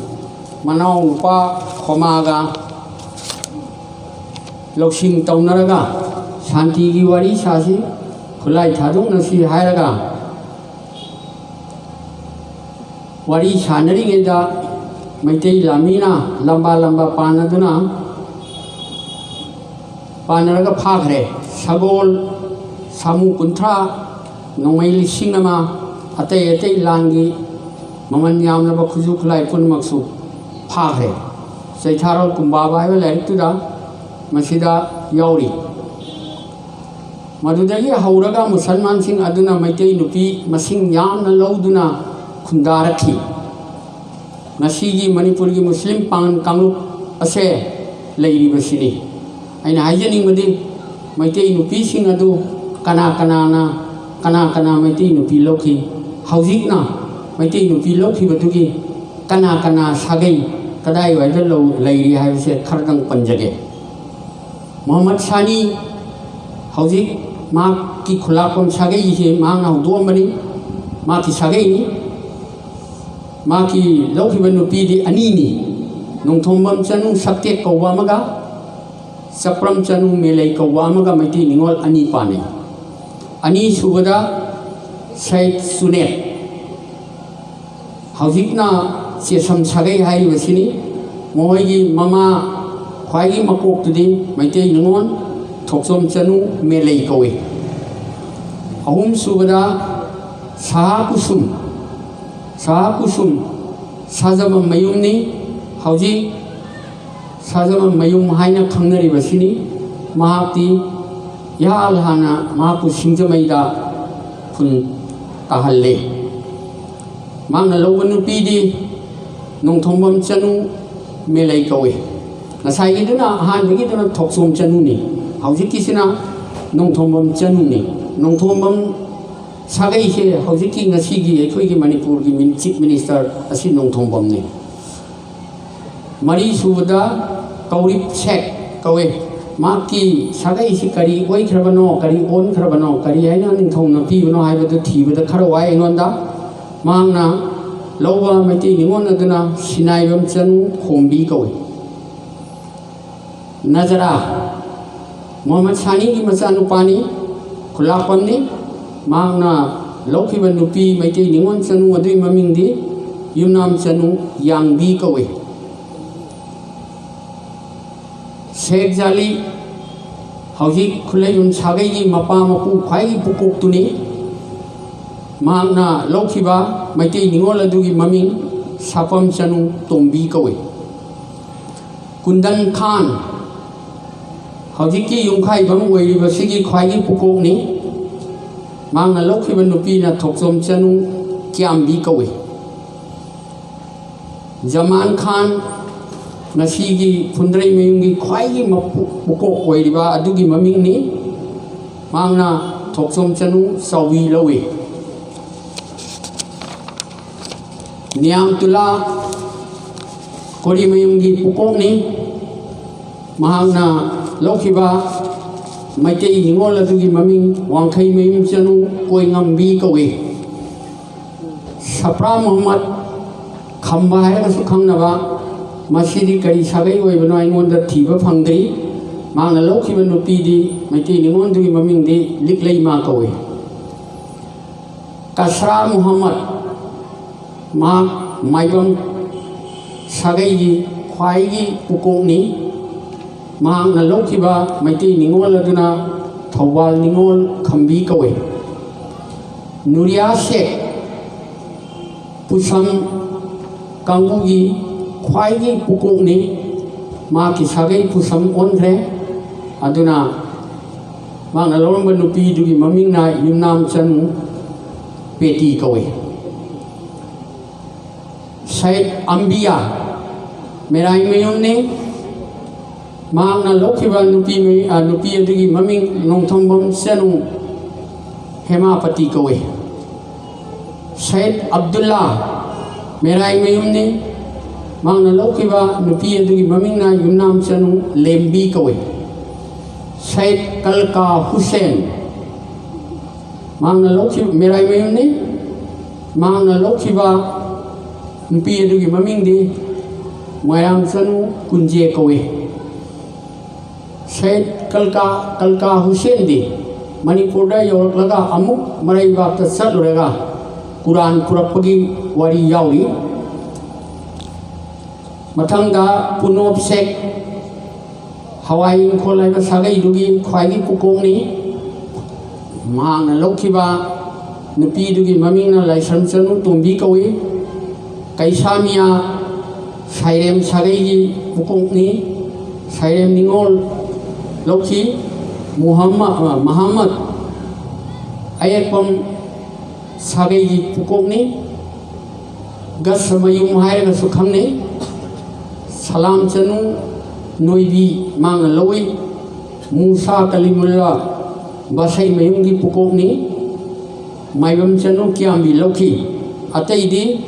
ꯃꯅꯥꯎ ꯅꯨꯄꯥ ꯈꯣꯃꯥꯒ ꯂꯧꯁꯤꯡ ꯇꯧꯅꯔꯒ ꯁꯥꯟꯇꯤꯒꯤ ꯋꯥꯔꯤ ꯁꯥꯁꯤ, ꯈꯨꯠꯂꯥꯏ ꯊꯥꯗꯣꯛꯅꯁꯤ ꯍꯥꯏꯔꯒ ꯋꯥꯔꯤ ꯁꯥꯟꯅꯔꯤꯉꯩꯗ ꯃꯩꯇꯩ ꯂꯥꯟꯃꯤꯅ ꯂꯝꯕꯥ ꯂꯝꯕꯥ ꯄꯥꯟꯅꯗꯨꯅ ꯄꯥꯟꯅꯔꯒ ꯐꯥꯈ꯭ꯔꯦ꯫ ꯁꯒꯣꯜ, ꯁꯥꯃꯨ ꯀꯨꯟꯊ꯭ꯔꯥ, ꯅꯣꯡꯃꯩ ꯂꯤꯁꯤꯡ ꯑꯃ, ꯑꯇꯩ ꯑꯇꯩ ꯂꯥꯟꯒꯤ ꯃꯃꯜ ꯌꯥꯝꯂꯕ ꯈꯨꯠꯁꯨ ꯈꯨꯠꯂꯥꯏ ꯄꯨꯝꯅꯃꯛꯁꯨ ꯐꯥꯈ꯭ꯔꯦ꯫ ꯆꯩꯊꯥꯔꯣꯜ ꯀꯨꯝꯕꯥꯕ ꯍꯥꯏꯕ ꯂꯥꯏꯔꯤꯛꯇꯨꯗ ꯃꯁꯤꯗ ꯌꯥꯎꯔꯤ꯫ ꯃꯗꯨꯗꯒꯤ ꯍꯧꯔꯒ ꯃꯨꯁꯜꯃꯥꯟꯁꯤꯡ ꯑꯗꯨꯅ ꯃꯩꯇꯩ ꯅꯨꯄꯤ ꯃꯁꯤꯡ ꯌꯥꯝꯅ ꯂꯧꯗꯨꯅ ꯈꯨꯟꯗꯥꯔꯛꯈꯤ꯫ ꯉꯁꯤꯒꯤ ꯃꯅꯤꯄꯨꯔꯒꯤ ꯃꯨꯁꯂꯤꯝ ꯄꯥꯉꯟ ꯀꯥꯡꯂꯨꯞ ꯑꯁꯦ ꯂꯩꯔꯤꯕꯁꯤꯅꯤ꯫ ꯑꯩꯅ ꯍꯥꯏꯖꯅꯤꯡꯕꯗꯤ, ꯃꯩꯇꯩ ꯅꯨꯄꯤꯁꯤꯡ ꯑꯗꯨ ꯀꯅꯥ ꯀꯅꯥꯅ, ꯀꯅꯥ ꯀꯅꯥ ꯃꯩꯇꯩ ꯅꯨꯄꯤ ꯂꯧꯈꯤ? ꯍꯧꯖꯤꯛꯅ ꯃꯩꯇꯩ ꯅꯨꯄꯤ ꯂꯧꯈꯤꯕꯗꯨꯒꯤ ꯀꯅꯥ ꯀꯅꯥ ꯁꯥꯒꯩ ꯀꯗꯥꯏꯋꯥꯏꯗ ꯂꯧ-, ꯂꯩꯔꯤ ꯍꯥꯏꯕꯁꯦ ꯈꯔꯗꯪ ꯄꯟꯖꯒꯦ꯫ ꯃꯨꯍꯝꯃꯗ ꯁꯥꯅꯤ ꯍꯧꯖꯤꯛ ꯃꯍꯥꯛꯀꯤ ꯈꯨꯂꯥꯛꯄꯝ ꯁꯥꯒꯩꯁꯦ ꯃꯍꯥꯛꯅ ꯍꯧꯗꯣꯛꯑꯝꯕꯅꯤ꯫ ꯃꯍꯥꯛꯀꯤ ꯁꯥꯒꯩꯅꯤ꯫ ꯃꯍꯥꯛꯀꯤ ꯂꯧꯈꯤꯕ ꯅꯨꯄꯤꯗꯤ ꯑꯅꯤꯅꯤ꯫ ꯅꯣꯡꯊꯣꯝꯕꯝ ꯆꯅꯨ ꯁꯛꯇꯦꯛ ꯀꯧꯕ ꯑꯃꯒ ꯆꯄ꯭ꯔꯝ ꯆꯅꯨ ꯃꯦꯂꯩ ꯀꯧꯕ ꯑꯃꯒ ꯃꯩꯇꯩ ꯅꯤꯉꯣꯜ ꯑꯅꯤ ꯄꯥꯟꯅꯩ꯫ ꯑꯅꯤꯁꯨꯕꯗ ꯁꯩꯠ ꯆꯨꯅꯦꯠ, ꯍꯧꯖꯤꯛꯅ ꯆꯦꯁꯝ ꯁꯥꯒꯩ ꯍꯥꯏꯔꯤꯕꯁꯤꯅꯤ꯫ ꯃꯈꯣꯏꯒꯤ ꯃꯃꯥ ꯈ꯭ꯋꯥꯏꯒꯤ ꯃꯀꯣꯛꯇꯨꯗꯤ ꯃꯩꯇꯩ ꯅꯤꯉꯣꯜ ꯊꯣꯛꯆꯣꯝ ꯆꯅꯨ ꯃꯦꯂꯩ ꯀꯧꯏ꯫ ꯑꯍꯨꯝꯁꯨꯕꯗ ꯁꯍꯥ ꯀꯨꯁꯨꯝ, ꯁꯍꯥ ꯀꯨꯁꯨꯝ ꯁꯥꯖꯃꯝ ꯃꯌꯨꯝꯅꯤ꯫ ꯍꯧꯖꯤꯛ ꯁꯥꯖꯃꯝ ꯃꯌꯨꯝ ꯍꯥꯏꯅ ꯈꯪꯅꯔꯤꯕꯁꯤꯅꯤ꯫ ꯃꯍꯥꯛꯇꯤ ꯏꯍꯥꯜ ꯍꯥꯟꯅ ꯃꯍꯥꯛꯄꯨ ꯁꯤꯡꯖꯃꯩꯗ ꯈꯨꯟ ꯇꯥꯍꯜꯂꯦ꯫ ꯃꯍꯥꯛꯅ ꯂꯧꯕ ꯅꯨꯄꯤꯗꯤ ꯅꯣꯡꯊꯣꯝꯕꯝ ꯆꯅꯨ ꯃꯦꯂꯩ ꯀꯧꯏ꯫ ꯉꯁꯥꯏꯒꯤꯗꯨꯅ, ꯑꯍꯥꯟꯕꯒꯤꯗꯨꯅ ꯊꯣꯛꯆꯣꯝ ꯆꯅꯨꯅꯤ꯫ ꯍꯧꯖꯤꯛꯀꯤꯁꯤꯅ ꯅꯣꯡꯊꯣꯝꯕꯝ ꯆꯅꯨꯅꯤ꯫ ꯅꯣꯡꯊꯣꯝꯕꯝ ꯁꯥꯒꯩꯁꯦ ꯍꯧꯖꯤꯛꯀꯤ ꯉꯁꯤꯒꯤ ꯑꯩꯈꯣꯏꯒꯤ ꯃꯅꯤꯄꯨꯔꯒꯤ ꯃꯤꯟ-, ꯆꯤꯐ ꯃꯤꯅꯤꯁꯇꯔ ꯑꯁꯤ ꯅꯣꯡꯊꯣꯝꯕꯝꯅꯤ꯫ ꯃꯔꯤꯁꯨꯕꯗ ꯀꯧꯔꯤꯞ ꯁꯦꯛ ꯀꯧꯏ꯫ ꯃꯍꯥꯛꯀꯤ ꯁꯥꯒꯩꯁꯤ ꯀꯔꯤ ꯑꯣꯏꯈ꯭ꯔꯕꯅꯣ, ꯀꯔꯤ ꯑꯣꯟꯈ꯭ꯔꯕꯅꯣ, ꯀꯔꯤ ꯍꯥꯏꯅ ꯅꯤꯡꯊꯧꯅ ꯄꯤꯕꯅꯣ ꯍꯥꯏꯕꯗꯨ ꯊꯤꯕꯗ ꯈꯔ ꯋꯥꯏ ꯑꯩꯉꯣꯟꯗ꯫ ꯃꯍꯥꯛꯅ ꯂꯧꯕ ꯃꯩꯇꯩ ꯅꯤꯉꯣꯜ ꯑꯗꯨꯅ ꯁꯤꯅꯥꯏꯕꯝ ꯆꯅꯨ ꯈꯣꯝꯕꯤ ꯀꯧꯏ꯫ ꯅꯖꯔꯥ ꯃꯨꯍꯝꯃꯗ ꯁꯥꯅꯤꯒꯤ ꯃꯆꯥꯅꯨꯄꯥꯅꯤ, ꯈꯨꯂꯥꯛꯄꯝꯅꯤ꯫ ꯃꯍꯥꯛꯅ ꯂꯧꯈꯤꯕ ꯅꯨꯄꯤ ꯃꯩꯇꯩ ꯅꯤꯉꯣꯜ ꯆꯅꯨ ꯑꯗꯨꯒꯤ ꯃꯃꯤꯡꯗꯤ ꯌꯨꯝꯅꯥꯝ ꯆꯅꯨ ꯌꯥꯡꯕꯤ ꯀꯧꯏ꯫ ꯁꯦꯈ ꯖꯥꯂꯤ ꯍꯧꯖꯤꯛ ꯈꯨꯂꯩꯕꯝ ꯁꯥꯒꯩꯒꯤ ꯃꯄꯥ ꯃꯄꯨ ꯈ꯭ꯋꯥꯏꯒꯤ ꯄꯨꯀꯣꯛꯇꯨꯅꯤ꯫ ꯃꯍꯥꯛꯅ ꯂꯧꯈꯤꯕ ꯃꯩꯇꯩ ꯅꯤꯉꯣꯜ ꯑꯗꯨꯒꯤ ꯃꯃꯤꯡ ꯁꯥꯄꯝ ꯆꯅꯨ ꯇꯣꯝꯕꯤ ꯀꯧꯏ꯫ ꯀꯨꯟꯗꯟ ꯈꯥꯟ ꯍꯧꯖꯤꯛꯀꯤ ꯌꯨꯝꯈꯥꯏꯕꯝ ꯑꯣꯏꯔꯤꯕꯁꯤꯒꯤ ꯈ꯭ꯋꯥꯏꯒꯤ ꯄꯨꯀꯣꯛꯅꯤ꯫ ꯃꯍꯥꯛꯅ ꯂꯧꯈꯤꯕ ꯅꯨꯄꯤꯅ ꯊꯣꯛꯆꯣꯝ ꯆꯅꯨ ꯀ꯭ꯌꯥꯝꯕꯤ ꯀꯧꯏ꯫ ꯖꯃꯥꯟ ꯈꯥꯟ ꯉꯁꯤꯒꯤ ꯐꯨꯟꯗ꯭ꯔꯩꯃꯌꯨꯝꯒꯤ ꯈ꯭ꯋꯥꯏꯒꯤ ꯃꯄꯨ-, ꯃꯀꯣꯛ ꯑꯣꯏꯔꯤꯕ ꯑꯗꯨꯒꯤ ꯃꯃꯤꯡꯅꯤ꯫ ꯃꯍꯥꯛꯅ ꯊꯣꯛꯆꯣꯝ ꯆꯅꯨ ꯆꯥꯎꯕꯤ ꯂꯧꯏ꯫ ꯅꯤꯌꯥꯝꯇꯨꯂꯥ ꯀꯣꯔꯤꯃꯌꯨꯝꯒꯤ ꯄꯨꯀꯣꯛꯅꯤ꯫ ꯃꯍꯥꯛꯅ ꯂꯧꯈꯤꯕ ꯃꯩꯇꯩ ꯅꯤꯉꯣꯜ ꯑꯗꯨꯒꯤ ꯃꯃꯤꯡ ꯋꯥꯡꯈꯩꯃꯌꯨꯝ ꯆꯅꯨ ꯀꯣꯏꯉꯝꯕꯤ ꯀꯧꯏ꯫ ꯁꯄ꯭ꯔꯥ ꯃꯨꯍꯝꯃꯗ ꯈꯝꯕ ꯍꯥꯏꯔꯒꯁꯨ ꯈꯪꯅꯕ, ꯃꯁꯤꯗꯤ ꯀꯔꯤ ꯁꯥꯒꯩ ꯑꯣꯏꯕꯅꯣ ꯑꯩꯉꯣꯟꯗ ꯊꯤꯕ ꯐꯪꯗ꯭ꯔꯤ꯫ ꯃꯍꯥꯛꯅ ꯂꯧꯈꯤꯕ ꯅꯨꯄꯤꯗꯤ ꯃꯩꯇꯩ ꯅꯤꯉꯣꯜꯗꯨꯒꯤ ꯃꯃꯤꯡꯗꯤ ꯂꯤꯛꯂꯩꯃ ꯀꯧꯏ꯫ ꯀꯁ꯭ꯔꯥ ꯃꯨꯍꯝꯃꯗ, ꯃꯍꯥꯛ ꯃꯥꯏꯕꯝ ꯁꯥꯒꯩꯒꯤ ꯈ꯭ꯋꯥꯏꯒꯤ ꯄꯨꯀꯣꯛꯅꯤ꯫ ꯃꯍꯥꯛꯅ ꯂꯧꯈꯤꯕ ꯃꯩꯇꯩ ꯅꯤꯉꯣꯜ ꯑꯗꯨꯅ ꯊꯧꯕꯥꯜ ꯅꯤꯉꯣꯜ ꯈꯝꯕꯤ ꯀꯧꯏ꯫ ꯅꯨꯔꯤꯌꯥ ꯁꯦꯈ ꯄꯨꯁꯝ ꯀꯥꯡꯕꯨꯒꯤ ꯈ꯭ꯋꯥꯏꯒꯤ ꯄꯨꯀꯣꯛꯅꯤ꯫ ꯃꯍꯥꯛꯀꯤ ꯁꯥꯒꯩ ꯄꯨꯁꯝ ꯑꯣꯟꯈ꯭ꯔꯦ꯫ ꯑꯗꯨꯅ ꯃꯍꯥꯛꯅ ꯂꯧꯔꯝꯕ ꯅꯨꯄꯤꯗꯨꯒꯤ ꯃꯃꯤꯡꯅ ꯌꯨꯝꯅꯥꯝ ꯆꯅꯨ ꯄꯦꯇꯤ ꯀꯧꯏ꯫ ꯁꯌꯤꯗ ꯑꯝꯕꯤꯌꯥ ꯃꯦꯔꯥꯏꯃꯌꯨꯝꯅꯤ꯫ ꯃꯍꯥꯛꯅ ꯂꯧꯈꯤꯕ ꯅꯨꯄꯤ ꯃꯌꯨ-, ꯑ, ꯅꯨꯄꯤ ꯑꯗꯨꯒꯤ ꯃꯃꯤꯡ ꯅꯣꯡꯊꯣꯝꯕꯝ ꯆꯅꯨ ꯍꯦꯃꯥꯄꯇꯤ ꯀꯧꯏ꯫ ꯁꯌꯤꯗ ꯑꯕꯗꯨꯜꯂꯥ ꯃꯦꯔꯥꯏꯃꯌꯨꯝꯅꯤ꯫ ꯃꯍꯥꯛꯅ ꯂꯧꯈꯤꯕ ꯅꯨꯄꯤ ꯑꯗꯨꯒꯤ ꯃꯃꯤꯡꯅ ꯌꯨꯝꯅꯥꯝ ꯆꯅꯨ ꯂꯦꯝꯕꯤ ꯀꯧꯏ꯫ ꯁꯩꯗ ꯀꯜꯀꯥ ꯍꯨꯁꯦꯟ꯫ ꯃꯍꯥꯛꯅ ꯂꯧꯈꯤꯕ, ꯃꯦꯔꯥꯏꯃꯌꯨꯝꯅꯤ꯫ ꯃꯍꯥꯛꯅ ꯂꯧꯈꯤꯕ ꯅꯨꯄꯤ ꯑꯗꯨꯒꯤ ꯃꯃꯤꯡꯗꯤ ꯃꯣꯏꯔꯥꯡꯆꯅꯨ ꯀꯨꯟꯖꯦ ꯀꯧꯏ꯫ ꯁꯩꯗ ꯀꯜꯀꯥ, ꯀꯜꯀꯥ ꯍꯨꯁꯦꯟꯗꯤ ꯃꯅꯤꯄꯨꯔꯗ ꯌꯧꯔꯛꯂꯒ ꯑꯃꯨꯛ ꯃꯔꯩꯕꯥꯛꯇ ꯆꯠꯂꯨꯔꯒ ꯀꯨꯔꯥꯟ ꯄꯨꯔꯛꯄꯒꯤ ꯋꯥꯔꯤ ꯌꯥꯎꯔꯤ꯫ ꯃꯊꯪꯗ ꯄꯨꯅꯣꯞ ꯁꯦꯛ, ꯍꯋꯥꯏ ꯏꯪꯈꯣꯜ ꯍꯥꯏꯕ ꯁꯥꯒꯩꯗꯨꯒꯤ ꯈ꯭ꯋꯥꯏꯒꯤ ꯄꯨꯀꯣꯛꯅꯤ꯫ ꯃꯍꯥꯛꯅ ꯂꯧꯈꯤꯕ ꯅꯨꯄꯤꯗꯨꯒꯤ ꯃꯃꯤꯡꯅ ꯂꯥꯏꯁ꯭ꯔꯝ ꯆꯅꯨ ꯇꯣꯝꯕꯤ ꯀꯧꯏ꯫ ꯀꯩꯁꯥꯃꯤꯌꯥ ꯁꯥꯏꯔꯦꯝ ꯁꯥꯒꯩꯒꯤ ꯄꯨꯀꯣꯛꯅꯤ꯫ ꯁꯥꯏꯔꯦꯝ ꯅꯤꯉꯣꯜ ꯂꯧꯈꯤ꯫ ꯃꯨꯍꯝꯃ-, ꯃꯍꯝꯃꯗ ꯑꯌꯦꯛꯄꯝ ꯁꯥꯒꯩꯒꯤ ꯄꯨꯀꯣꯛꯅꯤ꯫ ꯒꯁꯃꯌꯨꯝ ꯍꯥꯏꯔꯒꯁꯨ ꯈꯪꯅꯩ꯫ ꯁꯂꯥꯝ ꯆꯅꯨ ꯅꯣꯏꯕꯤ ꯃꯥꯡꯅ ꯂꯧꯏ꯫ ꯃꯨꯁꯥ ꯀꯂꯤꯃꯨꯜꯂꯥ ꯕꯁꯩꯃꯌꯨꯝꯒꯤ ꯄꯨꯀꯣꯛꯅꯤ꯫ ꯃꯥꯏꯕꯝ ꯆꯅꯨ ꯀꯤꯌꯥꯝꯕꯤ ꯂꯧꯈꯤ꯫ ꯑꯇꯩꯗꯤ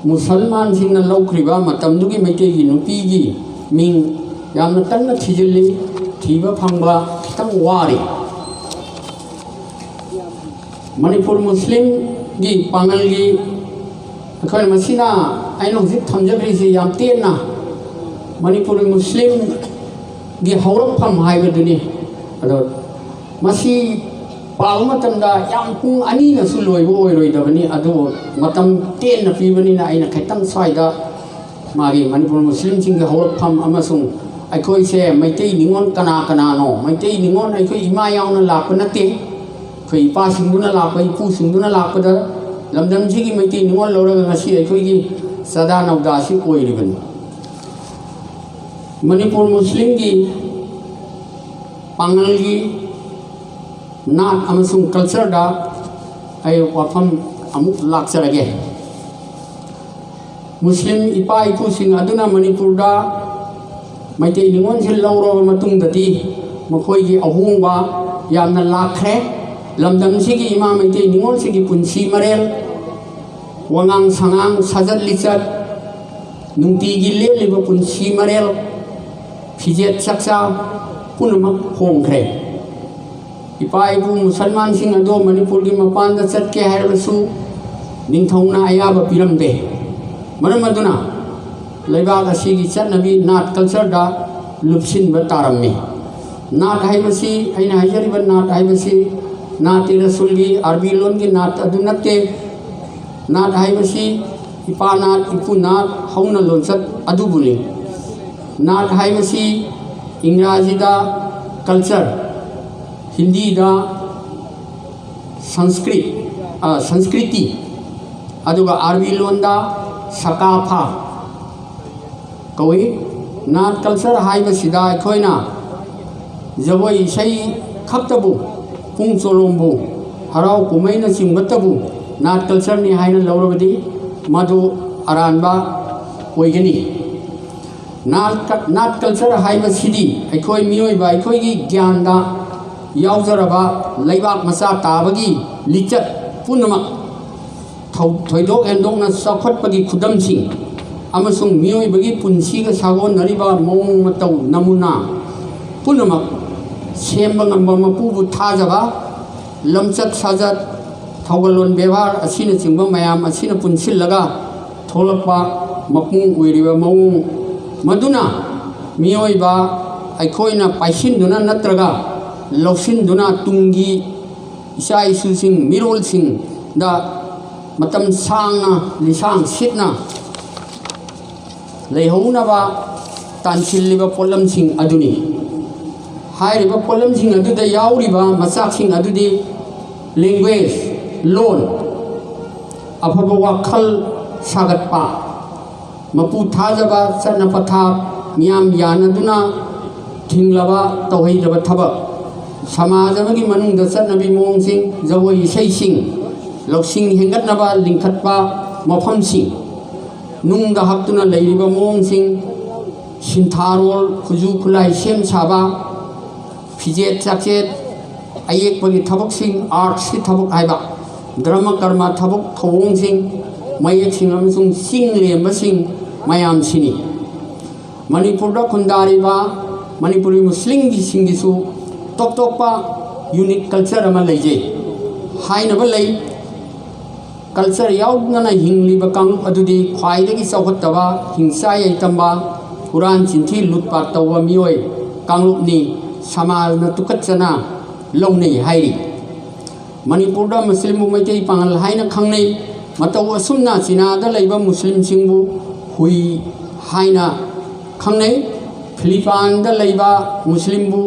ꯃꯨꯁꯜꯃꯥꯟꯁꯤꯡꯅ ꯂꯧꯈ꯭ꯔꯤꯕ ꯃꯇꯝꯗꯨꯒꯤ ꯃꯩꯇꯩꯒꯤ ꯅꯨꯄꯤꯒꯤ ꯃꯤꯡ ꯌꯥꯝꯅ ꯀꯟꯅ ꯊꯤꯖꯤꯜꯂꯤ꯫ ꯊꯤꯕ ꯐꯪꯕ ꯈꯤꯇꯪ ꯋꯥꯔꯤ꯫ ꯃꯅꯤꯄꯨꯔ ꯃꯨꯁꯂꯤꯝꯒꯤ ꯄꯥꯉꯜꯒꯤ, ꯑꯩꯈꯣꯏꯅ ꯃꯁꯤꯅ, ꯑꯩꯅ ꯍꯧꯖꯤꯛ ꯊꯝꯖꯈ꯭ꯔꯤꯁꯤ ꯌꯥꯝ ꯇꯦꯟꯅ ꯃꯅꯤꯄꯨꯔ ꯃꯨꯁꯂꯤꯝꯒꯤ ꯍꯧꯔꯛꯐꯝ ꯍꯥꯏꯕꯗꯨꯅꯤ꯫ ꯑꯗꯣ ꯃꯁꯤ ꯄꯥꯕ ꯃꯇꯝꯗ ꯌꯥꯝ ꯄꯨꯡ ꯑꯅꯤꯅꯁꯨ ꯂꯣꯏꯕ ꯑꯣꯏꯔꯣꯏꯗꯕꯅꯤ, ꯑꯗꯨꯕꯨ ꯃꯇꯝ ꯇꯦꯟꯅ ꯄꯤꯕꯅꯤꯅ ꯑꯩꯅ ꯈꯤꯇꯪ ꯁ꯭ꯋꯥꯏꯗ ꯃꯥꯒꯤ ꯃꯅꯤꯄꯨꯔ ꯃꯨꯁꯂꯤꯝꯁꯤꯡꯒꯤ ꯍꯧꯔꯛꯐꯝ ꯑꯃꯁꯨꯡ ꯑꯩꯈꯣꯏꯁꯦ ꯃꯩꯇꯩ ꯅꯤꯉꯣꯜ ꯀꯅꯥ ꯀꯅꯥꯅꯣ? ꯃꯩꯇꯩ ꯅꯤꯉꯣꯜ ꯑꯩꯈꯣꯏ ꯏꯃꯥ ꯌꯥꯎꯅ ꯂꯥꯛꯄ ꯅꯠꯇꯦ꯫ ꯑꯩꯈꯣꯏ ꯏꯄꯥꯁꯤꯡꯗꯨꯅ ꯂꯥꯛꯄ, ꯏꯄꯨꯁꯤꯡꯗꯨꯅ ꯂꯥꯛꯄꯗ ꯂꯝꯗꯝꯁꯤꯒꯤ ꯃꯩꯇꯩ ꯅꯤꯉꯣꯜ ꯂꯧꯔꯒ ꯉꯁꯤ ꯑꯩꯈꯣꯏꯒꯤ ꯆꯥꯗꯥ ꯅꯧꯗꯥꯁꯤ ꯑꯣꯏꯔꯤꯕꯅꯤ꯫ ꯃꯅꯤꯄꯨꯔ ꯃꯨꯁꯂꯤꯝꯒꯤ ꯄꯥꯉꯜꯒꯤ ꯅꯥꯠ ꯑꯃꯁꯨꯡ ꯀꯜꯆꯔꯗ ꯑꯩ ꯋꯥꯐꯝ ꯑꯃꯨꯛ ꯂꯥꯛꯆꯔꯒꯦ꯫ ꯃꯨꯁꯂꯤꯝ ꯏꯄꯥ ꯏꯄꯨꯁꯤꯡ ꯑꯗꯨꯅ ꯃꯅꯤꯄꯨꯔꯗ ꯃꯩꯇꯩ ꯅꯤꯉꯣꯜꯁꯤꯡ ꯂꯧꯔꯕ ꯃꯇꯨꯡꯗꯗꯤ ꯃꯈꯣꯏꯒꯤ ꯑꯍꯣꯡꯕ ꯌꯥꯝꯅ ꯂꯥꯛꯈ꯭ꯔꯦ꯫ ꯂꯝꯗꯝꯁꯤꯒꯤ ꯏꯃꯥ ꯃꯩꯇꯩ ꯅꯤꯉꯣꯜꯁꯤꯡꯒꯤ ꯄꯨꯟꯁꯤ ꯃꯔꯦꯜ, ꯋꯥꯉꯥꯡ ꯁꯉꯥꯡ, ꯁꯥꯖꯠ ꯂꯤꯆꯠ, ꯅꯨꯡꯇꯤꯒꯤ ꯂꯦꯜꯂꯤꯕ ꯄꯨꯟꯁꯤ ꯃꯔꯦꯜ, ꯐꯤꯖꯦꯠ ꯆꯥꯛꯆꯥ, ꯄꯨꯝꯅꯃꯛ ꯍꯣꯡꯈ꯭ꯔꯦ꯫ ꯏꯄꯥ ꯏꯄꯨ ꯃꯨꯁꯜꯃꯥꯟꯁꯤꯡ ꯑꯗꯣ ꯃꯅꯤꯄꯨꯔꯒꯤ ꯃꯄꯥꯟꯗ ꯆꯠꯀꯦ ꯍꯥꯏꯔꯕꯁꯨ ꯅꯤꯡꯊꯧꯅ ꯑꯌꯥꯕ ꯄꯤꯔꯝꯗꯦ꯫ ꯃꯔꯝ ꯑꯗꯨꯅ ꯂꯩꯕꯥꯛ ꯑꯁꯤꯒꯤ ꯆꯠꯅꯕꯤ ꯅꯥꯠ ꯀꯜꯆꯔꯗ ꯂꯨꯞꯁꯤꯟꯕ ꯇꯥꯔꯝꯃꯤ꯫ ꯅꯥꯠ ꯍꯥꯏꯕꯁꯤ, ꯑꯩꯅ ꯍꯥꯏꯖꯔꯤꯕ ꯅꯥꯠ ꯍꯥꯏꯕꯁꯤ ꯅꯥꯠ ꯏ ꯔꯁꯨꯜꯒꯤ ꯑꯥꯔꯕꯤ ꯂꯣꯟꯒꯤ ꯅꯥꯠ ꯑꯗꯨ ꯅꯠꯇꯦ꯫ ꯅꯥꯠ ꯍꯥꯏꯕꯁꯤ ꯏꯄꯥ ꯅꯥꯠ, ꯏꯄꯨ ꯅꯥꯠ, ꯍꯧꯅ ꯂꯣꯟꯆꯠ ꯑꯗꯨꯕꯨꯅꯤ꯫ ꯅꯥꯠ ꯍꯥꯏꯕꯁꯤ ꯏꯪꯒ꯭ꯔꯥꯖꯤꯗ ꯀꯜꯆꯔ, ꯍꯤꯟꯗꯤꯗ ꯁꯪꯁꯀ꯭ꯔꯤꯠ, ꯑ, ꯁꯪꯁꯀ꯭ꯔꯤꯇꯤ, ꯑꯗꯨꯒ ꯑꯥꯔꯕꯤ ꯂꯣꯟꯗ ꯁꯀꯥꯐꯥ ꯀꯧꯏ꯫ ꯅꯥꯠ ꯀꯜꯆꯔ ꯍꯥꯏꯕꯁꯤꯗ ꯑꯩꯈꯣꯏꯅ ꯖꯒꯣꯏ ꯏꯁꯩ ꯈꯛꯇꯕꯨ, ꯄꯨꯡ ꯆꯣꯂꯣꯝꯕꯨ, ꯍꯔꯥꯎ ꯀꯨꯝꯍꯩꯅꯆꯤꯡꯕꯇꯕꯨ ꯅꯥꯠ ꯀꯜꯆꯔꯅꯤ ꯍꯥꯏꯅ ꯂꯧꯔꯕꯗꯤ ꯃꯗꯨ ꯑꯔꯥꯟꯕ ꯑꯣꯏꯒꯅꯤ꯫ ꯅꯥꯠ ꯀ-, ꯅꯥꯠ ꯀꯜꯆꯔ ꯍꯥꯏꯕꯁꯤꯗꯤ ꯑꯩꯈꯣꯏ ꯃꯤꯑꯣꯏꯕ ꯑꯩꯈꯣꯏꯒꯤ ꯒ꯭ꯌꯥꯟꯗ ꯌꯥꯎꯖꯔꯕ ꯂꯩꯕꯥꯛ ꯃꯆꯥ ꯇꯥꯕꯒꯤ ꯂꯤꯆꯠ ꯄꯨꯝꯅꯃꯛ ꯊꯧ-, ꯊꯣꯏꯗꯣꯛ ꯍꯦꯟꯗꯣꯛꯅ ꯆꯥꯎꯈꯠꯄꯒꯤ ꯈꯨꯗꯝꯁꯤꯡ ꯑꯃꯁꯨꯡ ꯃꯤꯑꯣꯏꯕꯒꯤ ꯄꯨꯟꯁꯤꯒ ꯁꯥꯒꯣꯟꯅꯔꯤꯕ ꯃꯑꯣꯡ ꯃꯇꯧ ꯅꯃꯨꯅꯥ ꯄꯨꯝꯅꯃꯛ ꯁꯦꯝꯕ ꯉꯝꯕ ꯃꯄꯨꯕꯨ ꯊꯥꯖꯕ, ꯂꯝꯆꯠ ꯁꯥꯖꯠ, ꯊꯧꯒꯜꯂꯣꯟ ꯕꯦꯕꯥꯔ ꯑꯁꯤꯅꯆꯤꯡꯕ ꯃꯌꯥꯝ ꯑꯁꯤꯅ ꯄꯨꯟꯁꯤꯜꯂꯒ ꯊꯣꯛꯂꯛꯄ ꯃꯄꯨꯡ ꯑꯣꯏꯔꯤꯕ ꯃꯑꯣꯡ ꯃꯗꯨꯅ ꯃꯤꯑꯣꯏꯕ ꯑꯩꯈꯣꯏꯅ ꯄꯥꯏꯁꯤꯟꯗꯨꯅ ꯅꯠꯇ꯭ꯔꯒ ꯂꯧꯁꯤꯟꯗꯨꯅ ꯇꯨꯡꯒꯤ ꯏꯆꯥ ꯏꯁꯨꯁꯤꯡ, ꯃꯤꯔꯣꯜꯁꯤꯡꯗ ꯃꯇꯝ ꯁꯥꯡꯅ ꯂꯤꯁꯥꯡ ꯁꯤꯠꯅ ꯂꯩꯍꯧꯅꯕ ꯇꯥꯟꯁꯤꯜꯂꯤꯕ ꯄꯣꯠꯂꯝꯁꯤꯡ ꯑꯗꯨꯅꯤ꯫ ꯍꯥꯏꯔꯤꯕ ꯄꯣꯠꯂꯝꯁꯤꯡ ꯑꯗꯨꯗ ꯌꯥꯎꯔꯤꯕ ꯃꯆꯥꯛꯁꯤꯡ ꯑꯗꯨꯗꯤ ꯂꯦꯡꯒ꯭ꯋꯦꯖ, ꯂꯣꯟ, ꯑꯐꯕ ꯋꯥꯈꯜ ꯁꯥꯒꯠꯄ, ꯃꯄꯨ ꯊꯥꯖꯕ, ꯆꯠꯅ ꯄꯊꯥꯞ, ꯃꯤꯌꯥꯝ ꯌꯥꯅꯗꯨꯅ ꯊꯤꯡꯂꯕ ꯇꯧꯍꯩꯗꯕ ꯊꯕꯛ, ꯁꯃꯥꯖ ꯑꯃꯒꯤ ꯃꯅꯨꯡꯗ ꯆꯠꯅꯕꯤ ꯃꯑꯣꯡꯁꯤꯡ, ꯖꯒꯣꯏ ꯏꯁꯩꯁꯤꯡ, ꯂꯧꯁꯤꯡ ꯍꯦꯟꯒꯠꯅꯕ ꯂꯤꯡꯈꯠꯄ ꯃꯐꯝꯁꯤꯡ, ꯅꯨꯡꯗ ꯍꯛꯇꯨꯅ ꯂꯩꯔꯤꯕ ꯃꯑꯣꯡꯁꯤꯡ, ꯁꯤꯟꯊꯥꯔꯣꯜ, ꯈꯨꯠꯁꯨ ꯈꯨꯠꯂꯥꯏ ꯁꯦꯝ ꯁꯥꯕ, ꯐꯤꯖꯦꯠ ꯆꯥꯛꯆꯦꯠ, ꯑꯌꯦꯛꯄꯒꯤ ꯊꯕꯛꯁꯤꯡ, ꯑꯥꯔꯠꯁꯀꯤ ꯊꯕꯛ ꯍꯥꯏꯕ, ꯙꯔꯃ ꯀꯔꯃ ꯊꯕꯛ ꯊꯧꯑꯣꯡꯁꯤꯡ, ꯃꯌꯦꯛꯁꯤꯡ ꯑꯃꯁꯨꯡ ꯆꯤꯡ ꯂꯦꯝꯕꯁꯤꯡ ꯃꯌꯥꯝꯁꯤꯅꯤ꯫ ꯃꯅꯤꯄꯨꯔꯗ ꯈꯨꯟꯗꯥꯔꯤꯕ ꯃꯅꯤꯄꯨꯔꯤ ꯃꯨꯁꯂꯤꯝꯒꯤꯁꯤꯡꯒꯤꯁꯨ ꯇꯣꯞ ꯇꯣꯞꯄ ꯌꯨꯅꯤꯛ ꯀꯜꯆꯔ ꯑꯃ ꯂꯩꯖꯩ꯫ ꯍꯥꯏꯅꯕ ꯂꯩ, ꯀꯜꯆꯔ ꯌꯥꯎꯗꯅ ꯍꯤꯡꯂꯤꯕ ꯀꯥꯡꯂꯨꯞ ꯑꯗꯨꯗꯤ ꯈ꯭ꯋꯥꯏꯗꯒꯤ ꯆꯥꯎꯈꯠꯇꯕ, ꯍꯤꯡꯆꯥ ꯌꯥꯏꯇꯝꯕ, ꯍꯨꯔꯥꯟ ꯆꯤꯟꯊꯤ ꯂꯨꯠꯄꯥꯠ ꯇꯧꯕ ꯃꯤꯑꯣꯏ ꯀꯥꯡꯂꯨꯞꯅꯤ, ꯁꯃꯥꯖꯅ ꯇꯨꯀꯠꯆꯅ ꯂꯧꯅꯩ ꯍꯥꯏꯔꯤ꯫ ꯃꯅꯤꯄꯨꯔꯗ ꯃꯨꯁꯂꯤꯝꯕꯨ ꯃꯩꯇꯩ ꯄꯥꯉꯜ ꯍꯥꯏꯅ ꯈꯪꯅꯩ꯫ ꯃꯇꯧ ꯑꯁꯨꯝꯅ ꯆꯤꯅꯥꯗ ꯂꯩꯕ ꯃꯨꯁꯂꯤꯝꯁꯤꯡꯕꯨ ꯍꯨꯏ ꯍꯥꯏꯅ ꯈꯪꯅꯩ꯫ ꯐꯤꯂꯤꯄꯥꯟꯗ ꯂꯩꯕ ꯃꯨꯁꯂꯤꯝꯕꯨ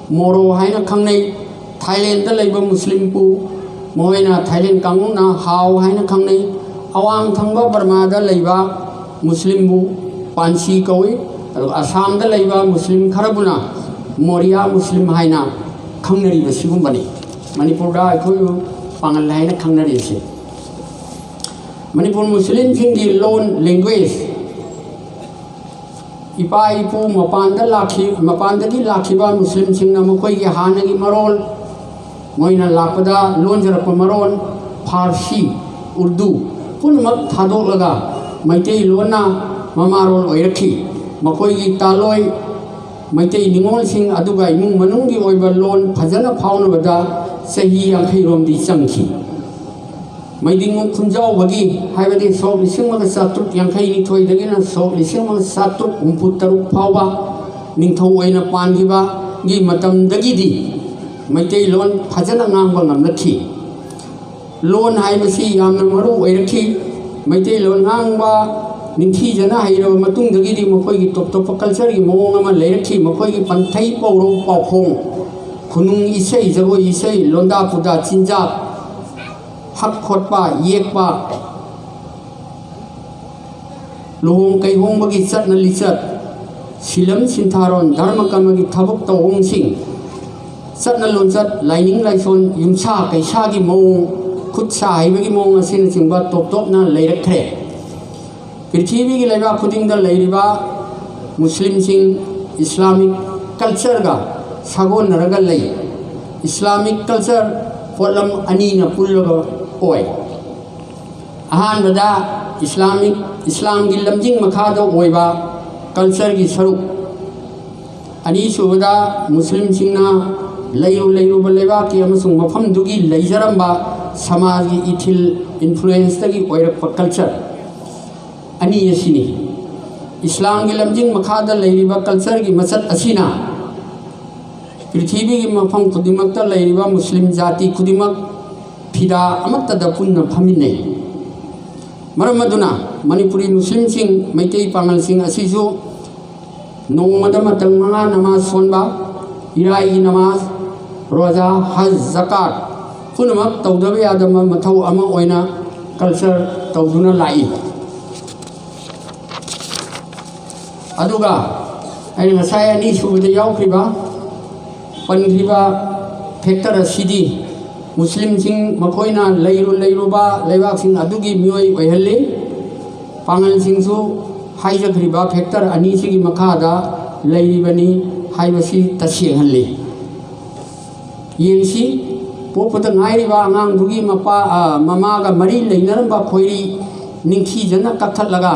ꯃꯣꯔꯣ ꯍꯥꯏꯅ ꯈꯪꯅꯩ꯫ ꯊꯥꯏꯂꯦꯟꯗ ꯂꯩꯕ ꯃꯨꯁꯂꯤꯝꯕꯨ ꯃꯈꯣꯏꯅ ꯊꯥꯏꯂꯦꯟ ꯀꯥꯡꯕꯨꯅ ꯍꯥꯎ ꯍꯥꯏꯅ ꯈꯪꯅꯩ꯫ ꯑꯋꯥꯡ ꯊꯪꯕ ꯕꯔꯃꯥꯗ ꯂꯩꯕ ꯃꯨꯁꯂꯤꯝꯕꯨ ꯄꯥꯟꯁꯤ ꯀꯧꯏ꯫ ꯑꯗꯨꯒ ꯑꯁꯥꯝꯗ ꯂꯩꯕ ꯃꯨꯁꯂꯤꯝ ꯈꯔꯕꯨꯅ ꯃꯣꯔꯤꯌꯥ ꯃꯨꯁꯂꯤꯝ ꯍꯥꯏꯅ ꯈꯪꯅꯔꯤꯕ ꯁꯤꯒꯨꯝꯕꯅꯤ꯫ ꯃꯅꯤꯄꯨꯔꯗ ꯑꯩꯈꯣꯏꯕꯨ ꯄꯥꯉꯜ ꯍꯥꯏꯅ ꯈꯪꯅꯔꯤꯁꯦ꯫ ꯃꯅꯤꯄꯨꯔ ꯃꯨꯁꯂꯤꯝꯁꯤꯡꯒꯤ ꯂꯣꯟ, ꯂꯦꯡꯒ꯭ꯋꯦꯖ, ꯏꯄꯥ ꯏꯄꯨ ꯃꯄꯥꯟꯗ ꯂꯥꯛꯈꯤ, ꯃꯄꯥꯟꯗꯒꯤ ꯂꯥꯛꯈꯤꯕ ꯃꯨꯁꯂꯤꯝꯁꯤꯡꯅ ꯃꯈꯣꯏꯒꯤ ꯍꯥꯟꯅꯒꯤ ꯃꯔꯣꯜ, ꯃꯣꯏꯅ ꯂꯥꯛꯄꯗ ꯂꯣꯟꯖꯔꯛꯄ ꯃꯔꯣꯟ, ꯐꯥꯔꯁꯤ, ꯎꯔꯗꯨ ꯄꯨꯝꯅꯃꯛ ꯊꯥꯗꯣꯛꯂꯒ ꯃꯩꯇꯩꯂꯣꯟꯅ ꯃꯃꯥꯔꯣꯟ ꯑꯣꯏꯔꯛꯈꯤ꯫ ꯃꯈꯣꯏꯒꯤ ꯇꯥꯂꯣꯏ ꯃꯩꯇꯩ ꯅꯤꯉꯣꯜꯁꯤꯡ ꯑꯗꯨꯒ ꯏꯃꯨꯡ ꯃꯅꯨꯡꯒꯤ ꯑꯣꯏꯕ ꯂꯣꯟ ꯐꯖꯅ ꯐꯥꯎꯅꯕꯗ ꯆꯍꯤ ꯌꯥꯡꯈꯩꯔꯣꯝꯗꯤ ꯆꯪꯈꯤ꯫ ꯃꯩꯗꯤꯡꯉꯨ ꯈꯨꯟꯖꯥꯎꯕꯒꯤ, ꯍꯥꯏꯕꯗꯤ ꯁꯣꯛ ꯂꯤꯁꯤꯡ ꯑꯃꯒ ꯆꯥꯇ꯭ꯔꯨꯛ ꯌꯥꯡꯈꯩ ꯅꯤꯊꯣꯏꯗꯒꯤꯅ ꯁꯣꯛ ꯂꯤꯁꯤꯡ ꯑꯃꯒ ꯆꯥꯇ꯭ꯔꯨꯛ ꯍꯨꯝꯐꯨ ꯇꯔꯨꯛ ꯐꯥꯎꯕ ꯅꯤꯡꯊꯧ ꯑꯣꯏꯅ ꯄꯥꯟꯈꯤꯕꯒꯤ ꯃꯇꯝꯗꯒꯤꯗꯤ ꯃꯩꯇꯩꯂꯣꯟ ꯐꯖꯅ ꯉꯥꯡꯕ ꯉꯝꯂꯛꯈꯤ꯫ ꯂꯣꯟ ꯍꯥꯏꯕꯁꯤ ꯌꯥꯝꯅ ꯃꯔꯨ ꯑꯣꯏꯔꯛꯈꯤ꯫ ꯃꯩꯇꯩꯂꯣꯟ ꯉꯥꯡꯕ ꯅꯤꯡꯊꯤꯖꯅ ꯍꯩꯔꯕ ꯃꯇꯨꯡꯗꯒꯤꯗꯤ ꯃꯈꯣꯏꯒꯤ ꯇꯣꯞ ꯇꯣꯞꯄ ꯀꯜꯆꯔꯒꯤ ꯃꯑꯣꯡ ꯑꯃ ꯂꯩꯔꯛꯈꯤ꯫ ꯃꯈꯣꯏꯒꯤ ꯄꯟꯊꯩ ꯄꯧꯔꯧ ꯄꯥꯎꯈꯣꯡ, ꯈꯨꯅꯨꯡ ꯏꯁꯩ, ꯖꯒꯣꯏ ꯏꯁꯩ, ꯂꯣꯟꯗꯥ ꯄꯨꯗꯥ, ꯆꯤꯟꯖꯥꯛ, ꯍꯛ ꯈꯣꯠꯄ, ꯌꯦꯛꯄ, ꯂꯨꯍꯣꯡ ꯀꯩꯍꯣꯡꯕꯒꯤ ꯆꯠꯅ ꯂꯤꯆꯠ, ꯁꯤꯂꯝ ꯁꯤꯟꯊꯥꯔꯣꯟ, ꯙꯔꯃ ꯀꯔꯃꯒꯤ ꯊꯕꯛ ꯇꯧꯑꯣꯡꯁꯤꯡ, ꯆꯠꯅ ꯂꯣꯟꯆꯠ, ꯂꯥꯏꯅꯤꯡ ꯂꯥꯏꯁꯣꯟ, ꯌꯨꯝꯁꯥ ꯀꯩꯁꯥꯒꯤ ꯃꯑꯣꯡ, ꯈꯨꯠ ꯁꯥ ꯍꯩꯕꯒꯤ ꯃꯑꯣꯡ ꯑꯁꯤꯅꯆꯤꯡꯕ ꯇꯣꯞ ꯇꯣꯞꯅ ꯂꯩꯔꯛꯈ꯭ꯔꯦ꯫ ꯄ꯭ꯔꯤꯊꯤꯕꯤꯒꯤ ꯂꯩꯕꯥꯛ ꯈꯨꯗꯤꯡꯗ ꯂꯩꯔꯤꯕ ꯃꯨꯁꯂꯤꯝꯁꯤꯡ ꯏꯁꯂꯥꯃꯤꯛ ꯀꯜꯆꯔꯒ ꯁꯥꯒꯣꯟꯅꯔꯒ ꯂꯩ꯫ ꯏꯁꯂꯥꯃꯤꯛ ꯀꯜꯆꯔ ꯄꯣꯠꯂꯝ ꯑꯅꯤꯅ ꯄꯨꯜꯂꯒ ꯑꯣꯏ꯫ ꯑꯍꯥꯟꯕꯗ ꯏꯁꯂꯥꯃꯤꯛ, ꯏꯁꯂꯥꯝꯒꯤ ꯂꯝꯖꯤꯡ ꯃꯈꯥꯗ ꯑꯣꯏꯕ ꯀꯜꯆꯔꯒꯤ ꯁꯔꯨꯛ꯫ ꯑꯅꯤꯁꯨꯕꯗ, ꯃꯨꯁꯂꯤꯝꯁꯤꯡꯅ ꯂꯩꯔꯨ ꯂꯩꯔꯨꯕ ꯂꯩꯕꯥꯛꯀꯤ ꯑꯃꯁꯨꯡ ꯃꯐꯝꯗꯨꯒꯤ ꯂꯩꯖꯔꯝꯕ ꯁꯃꯥꯖꯒꯤ ꯏꯊꯤꯜ, ꯏꯟꯐ꯭ꯂꯨꯌꯦꯟꯁꯇꯒꯤ ꯑꯣꯏꯔꯛꯄ ꯀꯜꯆꯔ꯫ ꯑꯅꯤ ꯑꯁꯤꯅꯤ꯫ ꯏꯁꯂꯥꯝꯒꯤ ꯂꯝꯖꯤꯡ ꯃꯈꯥꯗ ꯂꯩꯔꯤꯕ ꯀꯜꯆꯔꯒꯤ ꯃꯆꯠ ꯑꯁꯤꯅ ꯄ꯭ꯔꯤꯊꯤꯕꯤꯒꯤ ꯃꯐꯝ ꯈꯨꯗꯤꯡꯃꯛꯇ ꯂꯩꯔꯤꯕ ꯃꯨꯁꯂꯤꯝ ꯖꯥꯇꯤ ꯈꯨꯗꯤꯡꯃꯛ ꯐꯤꯗꯥ ꯑꯃꯠꯇꯗ ꯄꯨꯟꯅ ꯐꯝꯃꯤꯟꯅꯩ꯫ ꯃꯔꯝ ꯑꯗꯨꯅ ꯃꯅꯤꯄꯨꯔꯤ ꯃꯨꯁꯂꯤꯝꯁꯤꯡ, ꯃꯩꯇꯩ ꯄꯥꯉꯜꯁꯤꯡ ꯑꯁꯤꯁꯨ ꯅꯣꯡꯃꯗ ꯃꯇꯝ ꯃꯉꯥ ꯅꯃꯥꯖ ꯁꯣꯟꯕ, ꯏꯔꯥꯏꯒꯤ ꯅꯃꯥꯖ, ꯔꯣꯖꯥ, ꯍꯖ, ꯖꯀꯥꯠ ꯄꯨꯝꯅꯃꯛ ꯇꯧꯗꯕ ꯌꯥꯗꯕ ꯃꯊꯧ ꯑꯃ ꯑꯣꯏꯅ ꯀꯜꯆꯔ ꯇꯧꯗꯨꯅ ꯂꯥꯛꯏ꯫ ꯑꯗꯨꯒ ꯑꯩꯅ ꯉꯁꯥꯏ ꯑꯅꯤꯁꯨꯕꯗ ꯌꯥꯎꯈ꯭ꯔꯤꯕ, ꯄꯟꯈ꯭ꯔꯤꯕ ꯐꯦꯛꯇꯔ ꯑꯁꯤꯗꯤ ꯃꯨꯁꯂꯤꯝꯁꯤꯡ ꯃꯈꯣꯏꯅ ꯂꯩꯔꯨ ꯂꯩꯔꯨꯕ ꯂꯩꯕꯥꯛꯁꯤꯡ ꯑꯗꯨꯒꯤ ꯃꯤꯑꯣꯏ ꯑꯣꯏꯍꯜꯂꯤ꯫ ꯄꯥꯉꯜꯁꯤꯡꯁꯨ ꯍꯥꯏꯖꯈ꯭ꯔꯤꯕ ꯐꯦꯛꯇꯔ ꯑꯅꯤꯁꯤꯒꯤ ꯃꯈꯥꯗ ꯂꯩꯔꯤꯕꯅꯤ ꯍꯥꯏꯕꯁꯤ ꯇꯁꯦꯡꯍꯜꯂꯤ꯫ ꯌꯦꯡꯁꯤ, ꯄꯣꯛꯄꯗ ꯉꯥꯏꯔꯤꯕ ꯑꯉꯥꯡꯗꯨꯒꯤ ꯃꯄꯥ, ꯑ, ꯃꯃꯥꯒ ꯃꯔꯤ ꯂꯩꯅꯔꯝꯕ ꯈꯣꯏꯔꯤ ꯅꯤꯡꯊꯤꯖꯅ ꯀꯛꯊꯠꯂꯒ,